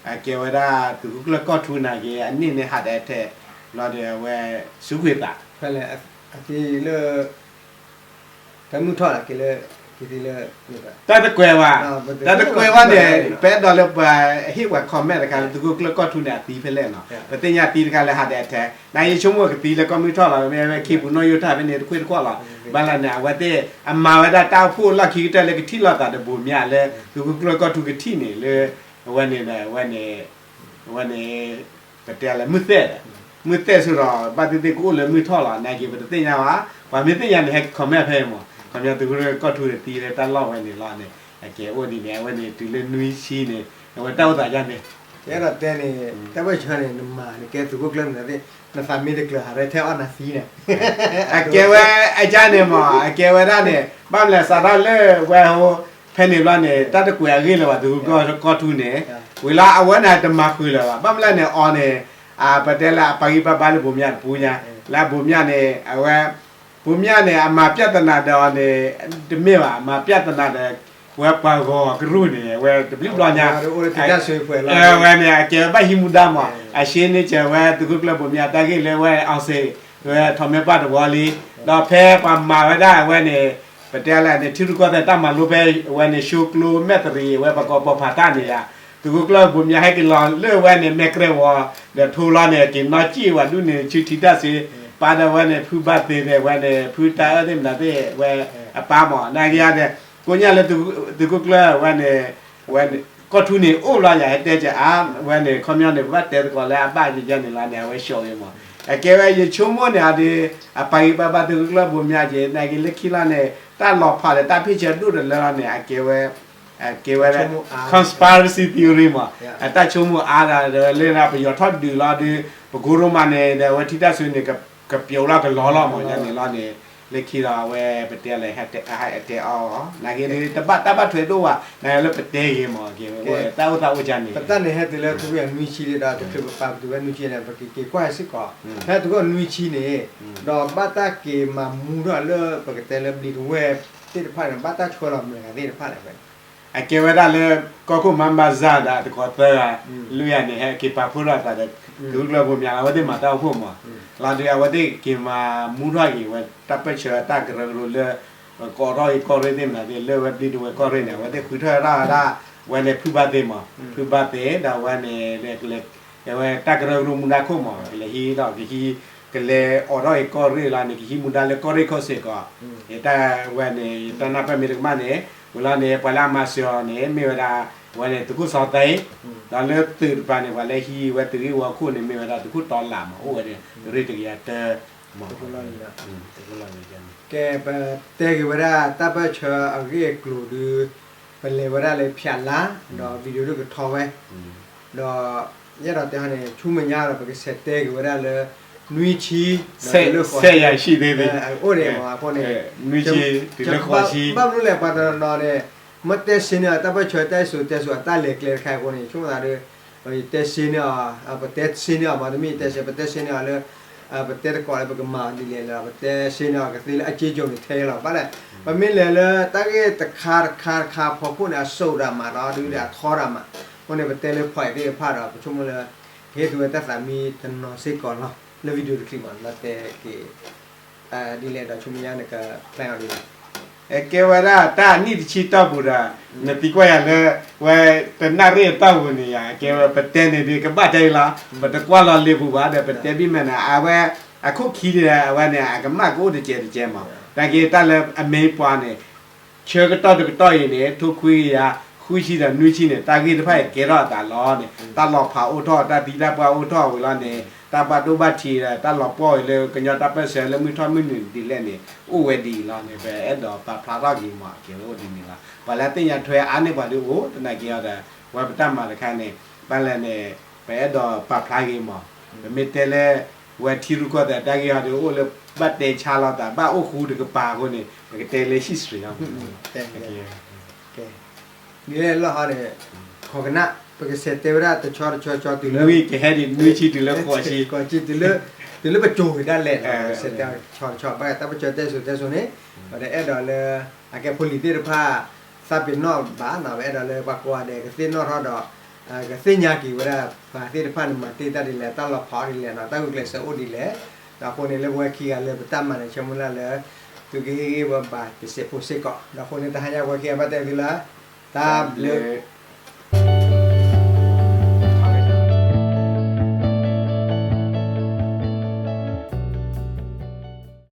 အကဲဝဲဒၣ်သုးခိၣ်ကျၢၢ်ကီၢ်ထူနာ်က့ အန့ၢ်န့ၢ်ဟးဒၣ်ထဲလီၤဒီးအဝဲ စူးကွံာ်သး ဖဲလဲၣ် အသံလၢ ဖဲမုၢ်ထီၣ်က့ၤလၢ ကသံလၢ တၢ်တကွဲးဘၣ်, တၢ်တကွဲးဘၣ်န့ၣ် ပအဲၣ်ဒိးလၢပှၤဟ့ၣ်ပှၤ comment တခါလၢသုးခိၣ်ကျၢၢ်ကီၢ်ထူန့ၣ် အသံဖဲလဲၣ်နီၤ, ပသ့ၣ်ညါသံတခါလၢ heart attack နယဆိကမိၣ်ကသံလၢကီၢ်မုၢ်ထီၣ်လီၤ, မ့ၢ်ဝဲခ့ပူၤနီၣ်ယိၤထၣ်ဖဲန့ၣ်တခွ့ၣ်တခွ့ၣ်လီၤ, ဘၣ်လၢန့ၣ် အဝဲသ့ၣ်အမၤဝဲဒၣ်တၢ်အိၣ်ဖှိၣ်လီၢ်ခံကတၢၢ်လၢကထံၣ်လိာ်သးဒီးဘိးမၠးလၢ သုးခိၣ်ကျၢၢ်ကီၢ်ထူကထံၣ်န့ၣ်လၢ အဝဲန့ၣ် အဝဲန့ၣ် အဝဲန့ၣ် ပတဲလၢမုၢ်သဲၣ်ဒီး မုၢ်သဲၣ်ဆိဒီး ဘၣ်သ့ၣ်သ့ၣ်ကအိၣ်လၢမုၢ်ထီၣ်လီၤ, နာ်က့ပတသ့ၣ်ညါဘၣ်, ပှၤမ့ၢ်သ့ၣ်ညါန့ၣ် ဟဲ comment ဖဲအံၤမး, ခီပညီသုးခိၣ်ကျၢၢ်ကီၢ်ထူန့ၣ်သံလၢတၢ်လီၢ်ဝဲန့ၣ်လီၤန့ၣ်, အကဲအိၣ်ဒ်န့ၣ် အဝဲန့ၣ်တုၤလၢနွံဆံန့ၣ် အဝဲတၢ်အိၣ်သးယါန့ၣ်, ယအဲၣ်ဒိးတဲန့ၣ် တၢ်ဘၢၣ်ဆၢန့ၣ် နမၤနကဲသုးခိၣ်ကျၢၢ်န့ၣ်သ့ၣ် နသးမ့ၢ်တကျၢၤဟးရဲထဲအီၣ်နၤသံန့ၣ်, အကဲဝဲအကါန့ၣ်မး အကဲဝဲဒၣ်န့ၣ် ဘၣ်မလဲၣ်စးထီၣ်လၢဝဲဟိ ဖဲန့ၣ်ဘျီန့ၣ် တၢ်တကွဲးအဂ့ၢ်လၢၤဘၣ် သုးခိၣ်ကျၢၢ်ကီၢ်ထူန့ၣ်, ဝံၤလီၤအဝဲန့ၣ်တမၤဃုာ်လၢၤဘၣ်, ဘၣ်မလဲၣ်န့ၣ် အီၤန့ၣ် ပတဲလၢအပာ်ဂံၢ်ပာ်ဘါလၢဘိးမၠးတပူၤညါ, လၢအဘိးမၠးန့ၣ် အဝဲ ဘိးမၠးန့ၣ် အမၤပြဿနာဒီးအီၤန့ၣ် တမ့ၢ်ဘၣ်, အမၤပြဿနာဒီး ဝဲပှၤဂီၤကရူၢ်န့ၣ် ဝဲတဘျုးဘျီညါ ဝဲန့ၣ် အကဲဝဲဘၣ်ဟံးမူဒါမး, အရှဲန့ၢ်စၢၤဝဲသုးခိၣ်ကျၢၢ်ဘိးမၠး တၢ်ဂ့ၢ်လၢဝဲအီၤစ့ၢ် ဝဲထီးမဲာ်ပှၢ်တဝီလံ, ဒီးဖဲပှၤမၤဝဲဒၣ်အဝဲန့ၣ် ပတဲလၢန့ၣ် ထံရူၢ်ကီၢ်သဲးတၢ်မၤလိဖဲ အဝဲန့ၣ် ရှိကျိမဲာ်တရံး အဝဲပှၤကီၢ်ပိာ်ဖးတၢ်န့ၣ်ယါ, သုးခိၣ်ကျၢၢ်ဘိးမၠးဟဲက့ၤလီၤလၢဝဲန့ၣ် မဲာ်ကြဲၢ်ဝီၤ ဒီးထိလီၤန့ၣ် က့ၤနီၣ်စံၣ်ဝဲဒူၣ်န့ၣ် ဆူထံတၢ်စ့ ပၢ်ဒီးဝဲန့ၣ် ဖုဘၣ်သ့ဒီးဝဲန့ၣ် ဖုတၢ်အၢသ့ၣ်မနုၤသ့ၣ် ဝဲအပၢ်မး နာ်က့ယါဒီး ကိးညါလၢသုးခိၣ်ကျၢၢ်ဝဲန့ၣ် ဝဲကီၢ်ထူန့ၣ်အိၣ်လီၤယၤ ဟဲတဲက့ၤအါ ဝဲန့ၣ် ခီပညီန့ၣ် ပဘၣ်တဲသကိးလၢအဘၣ်ယၤန့ၣ်လီၤန့ၣ် အဝဲဆှီဂ့ၤမး, အကဲဝဲယဆိကမိၣ်န့ၣ်အဒုး အပာ်ဂံၢ်ပာ်ဘါသုးခိၣ်ကျၢၢ်ဘိးမၠးက့ၤ နာ်က့လၢခံလီၤန့ၣ် တၢ်လီၤဖးဒီးတၢ်ဖ့ၣ်ဆၢဒိၣ်တလၢလီၤန့ၣ် အကဲဝဲ အကဲဝဲ conspiracy theory မး, အတၢ်ဆိကမိၣ်အါဒီးလၢပယီၤထီၣ်ဒုးလီၤဒုး ပကိရိမးန့ၣ်ဒီး အဝဲထံတၢ်စ့န့ၣ် ကပျိးလီၤကလီၤလီၤမး ယါန့ၣ်လီၤန့ၣ် လၢခံဒီးအဝဲပတဲလၢ ဟဲတဲအီၤ နာ်က့ဒုး တဘၣ်တၢ်ဘၣ်ထွဲဒိၣ်ဘၣ် နာ်က့လၢပတဲဂ့ၤမး ကဲဝဲတၢ်အိၣ်သးအိၣ်ကါန့ၣ် ပတၢ်န့ၣ်ဟဲတုၤလၢသုးခိၣ်ယၤနွံဆံဒီး တချုးပပာ်ပတုာ်ဝဲနွံဆံန့ၣ် ပကက့ၤကွၢ်ဟဲစ့ၢ်ကီး ဖဲသုးခိၣ်နွံဆံန့ၣ် ဒီးဘၣ်တၢ်က့ၤမၤမူထီၣ်လၢပကတဲလၢဘျံးတဝဲၢ်သ့ၣ်တဖၣ်န့ၣ် ဘၣ်တၢ်ဆှၢလီၤမနုၤဂၤသ့ၣ်တဖၣ်လဲၣ် အကဲဝဲဒၣ်လၢ ကီၢ်ခိၣ်မါမၤစၢ်ဒီးတကိးသၢဂၤ လွံၢ်ဂၤန့ၣ် ဟဲက့ၤပာ်ဖှိၣ်ထီၣ်သးဒီး သုးခိၣ်ကျၢၢ်ဘိးမၠးလီၤ အဝဲသ့ၣ်မၤတၢ်အိၣ်ဖှိၣ်မး လီၤဒုးအဝဲသ့ၣ်က့ၤမၤမူထီၣ်က့ၤဝဲ တၢ်ပၢၢ်ဆၢတၢ်ကရၢကရိလၢ ကအိးထီၣ်က့ၤကီၢ်ရ့ၣ်သ့ၣ်မနုၤသ့ၣ် လၢဝဲဘျံးတဝဲၢ်ကီၢ်ရ့ၣ်န့ၣ် အဝဲသ့ၣ်ဃုထၢၣ်ရၣ်ဝဲဒၣ် ဝဲန့ၣ်ဖုဘၣ်သ့မး ဖုဘၣ်သ့ ဒီးဝဲန့ၣ် ကဲဝဲတၢ်ကရၢကရိမူဒါခိၣ်မး ကလဲၤဟံးဒီးကဟံး ကလဲၤအိးထီၣ်က့ၤကီၢ်ရ့ၣ်လီၤန့ၣ် ကဟံးမူဒါလၢကီၢ်ရ့ၣ်ခိၣ်စ့ၢ်ကီး တၢ်ဝဲန့ၣ် တၢ်နၢ်ပၢၢ်မ့ၢ်တကမၣ်န့ၣ် ဝံၤလီၤန့ၣ် ပှၤလၢအမၤစၢၤအီၤန့ၣ် မ့ၢ်ဝဲဒၣ် ဝဲန့ၣ်သုးခိၣ်စီၤသဲ ဒီးလၢသုးတပၤန့ၣ် ပှၤလၢဟံးဝဲသုးဂ့ၢ်ဝီခိၣ်န့ၣ် မ့ၢ်ဝဲဒၣ်သုးခိၣ်တီလးမး အိၣ်ဝဲန့ၣ် သုးရ့ၣ်တကယၤတၢ မး ကဲ ပတဲက့ၤဝဲဒၣ်တၢ်ပၢၢ်ဆၢအဂ့ၢ်အကျိၤဒီး ပလဲၤဝဲဒၣ်လၢဖၠးလါ ဒီး video ဒုးကထီဝဲ ဒီး ယအဲၣ်ဒိးတဲဟီန့ၣ် ဆူမဲာ်ညါဒီး ပကဆဲးတဲက့ၤဝဲဒၣ်လၢ နွံဆံ ဒီးတုၤလၢဃိးဆံ အိၣ်ဒံးမးအဃိန့ၣ် နွံဆံ တုၤလၢဃိးဆံ ဘၣ်မနုၤလဲၣ် ပှၤတနီၤနီၤန့ၣ် မ့ၢ်တဲဆ့န့ၢ်အီၤ တၢ်ပၢၢ်ဆၢတၢ်စံၣ်စိၤတဲစိၤအတၢ်လဲၤကျဲတခါအံၤအဃိန့ၣ် ဆိကမိၣ်သးဒီး ပတဲဆ့န့ၢ်အီၤ ပတဲဆ့န့ၢ်အီၤမ့ၢ်တမ့ၢ်တဲဆ့ ပတဲဆ့န့ၢ်အီၤလၢ ပတဲသကိးလၢပကမၤဒ်လဲၣ်လၢ ပတဲဆ့န့ၢ်အီၤကသ့လၢအစ့ကၠိန့ၣ်ထဲလီၤ ဘၣ်လဲၣ် ပမ့ၢ်လဲၤလၢတၢ်ဂ့ၢ်တခါတခါတခါဖီခိၣ်န့ၣ် အစိၣ်ဒၣ်မးဒီး ဒုးဒီးအထီဒၣ်မး အဃိန့ၣ် ပတဲလၢ point သ့ၣ်တဖၣ်ဒီး ပဆိကမိၣ်လၢ ကဟ့ၣ်သုဝဲတၢ်သးမံတနီၤစ့ၢ်ကီးလီၤ လၢ video တချံးမး လီၤတဲက့ၤ ဒ်လဲၣ်ဒီးဆူမဲာ်ညါနက plan အီၤဒ်လဲၣ် ကဲဝဲဒၣ်တၢ်နံၣ်တဆံတီၢ်ပူၤဒီး နသံကွၢ်ယၤလၢ ဝဲတနၣ်ရံၣ်အတီၢ်ပူၤန့ၣ်ယၤ ကဲဝဲပတဲန့ၣ်ဒ်ကဘၣ်တဲအံၤလီၤ ပတကွၢ်လီၤလ့ၤပူၤဘၣ်ဒီး ပတဲဘံၣ်မဲာ်န့ၣ် အဝဲ အခိၣ်ခံန့ၣ် အဝဲန့ၣ် အကမၣ်ကအိၣ်တကဲးတကဲးမး တၢ်က့တၢ်လၢအ main point န့ၣ် ဆၢကတီၢ်တကတီၢ်အံၤန့ၣ် ထိခွံကယၤ ဃုဆံဒီးနွံဆံန့ၣ် တၢ်ဂ့ၢ်တဖၣ်အံၤကဲထီၣ်အသးလီၤန့ၣ် တၢ်လီၤဖးအိၣ်ထီၣ် တၢ်သံတၢ်ပှၢ်အိၣ်ထီၣ်ဝံၤလီၤန့ၣ် တၢ်ဘၣ်ဒိဘၣ်ထံးဒီး တၢ်လီၤပှီၢ်ဝံၤလၢကညီတၢ်ပၢၢ်ဆၢလၢမုၢ်ထီၣ်မုၢ်နုာ်ဒ်လဲၣ်န့ၣ် အိၣ်ဝဲဒ်အံၤလီၤန့ၣ် ပအဲၣ်ဒိးပာ်ဖျါထီၣ်က့ၤမး ကဲဝဲအိၣ်ဒ်န့ၣ်လီၤ ပှၤလၢအသ့ၣ်ညါထွဲအါန့ၢ်ပှၤဒုးအိၣ် သနာ်က့ဒီး ဝဲပတၢ်မၤတခါန့ၣ် ဘၣ်လဲၣ်န့ၣ် ပအဲၣ်ဒိးပာ်ဖျါက့ၤမး ပမ့ၢ်တဲလၢ ဝဲထံရူၢ်ကီၢ်သဲးတၢ်ဂ့ၢ်ဟီဒုးအိၣ်လၢ ဘၣ်တဲဆါလိာ်သး ဘၣ်အိၣ်ဃူတကပၤအဃိန့ၣ် ပကတဲလၢ history လီၤ ဒ်လဲၣ်လီၤဟီန့ၣ် ခိးကနၣ် ပကဆဲးတဲဝဲဒၣ်တဆီတဆီဆီတုၤလၢ နွံကဟဲဒ်နွံဆံတုၤလၢဃိးဆံ ဃိးဆံ တုၤလၢပစိၤဝဲဒၣ်လဲၣ် ပကဆဲးတဲဆီတဆီ ဘၣ်တၢ်ပၢၢ်ဆၢတဲစိၤတဲစိၤန့ၣ် ပအဲၣ်ဒိးလၢ အကဲဖိလံၤသ့ၣ်တဖၣ် သးပ့ၤနီၣ်ဘၣ်နီၤ ပအဲၣ်ဒိးလၢပှၤကိးဂၤဒဲးကသ့ၣ်နီၣ်ထီၣ်ဒီး ကသ့ၣ်ညါက့ၤဝဲဒၣ် ပှၤသ့ၣ်တဖၣ်န့ၣ် မၤတ့ၢ်တၢ်ဒ်လဲၣ် တၢ်လီၤဖးအီၤဒ်လဲၣ်နီၤ တၢ်ဂုာ်ကျဲးစၢးအိၣ်ဒ်လဲၣ် ဒီးအဃိန့ၣ် လၢပဝဲခံဂၤလၢပတၢ်မၤန့ၣ် ဆၢမုၢ်လၢ်လၢ သုကဟ့ၣ်ဂံၢ်ဝဲဘၣ်တစဲးဖိစ့ၢ်ကီး, ဒီးအဃိန့ၣ် တဟါညါပှၤခံဂၤဘၣ်တဲသုလၢ တၢ်ဘျုး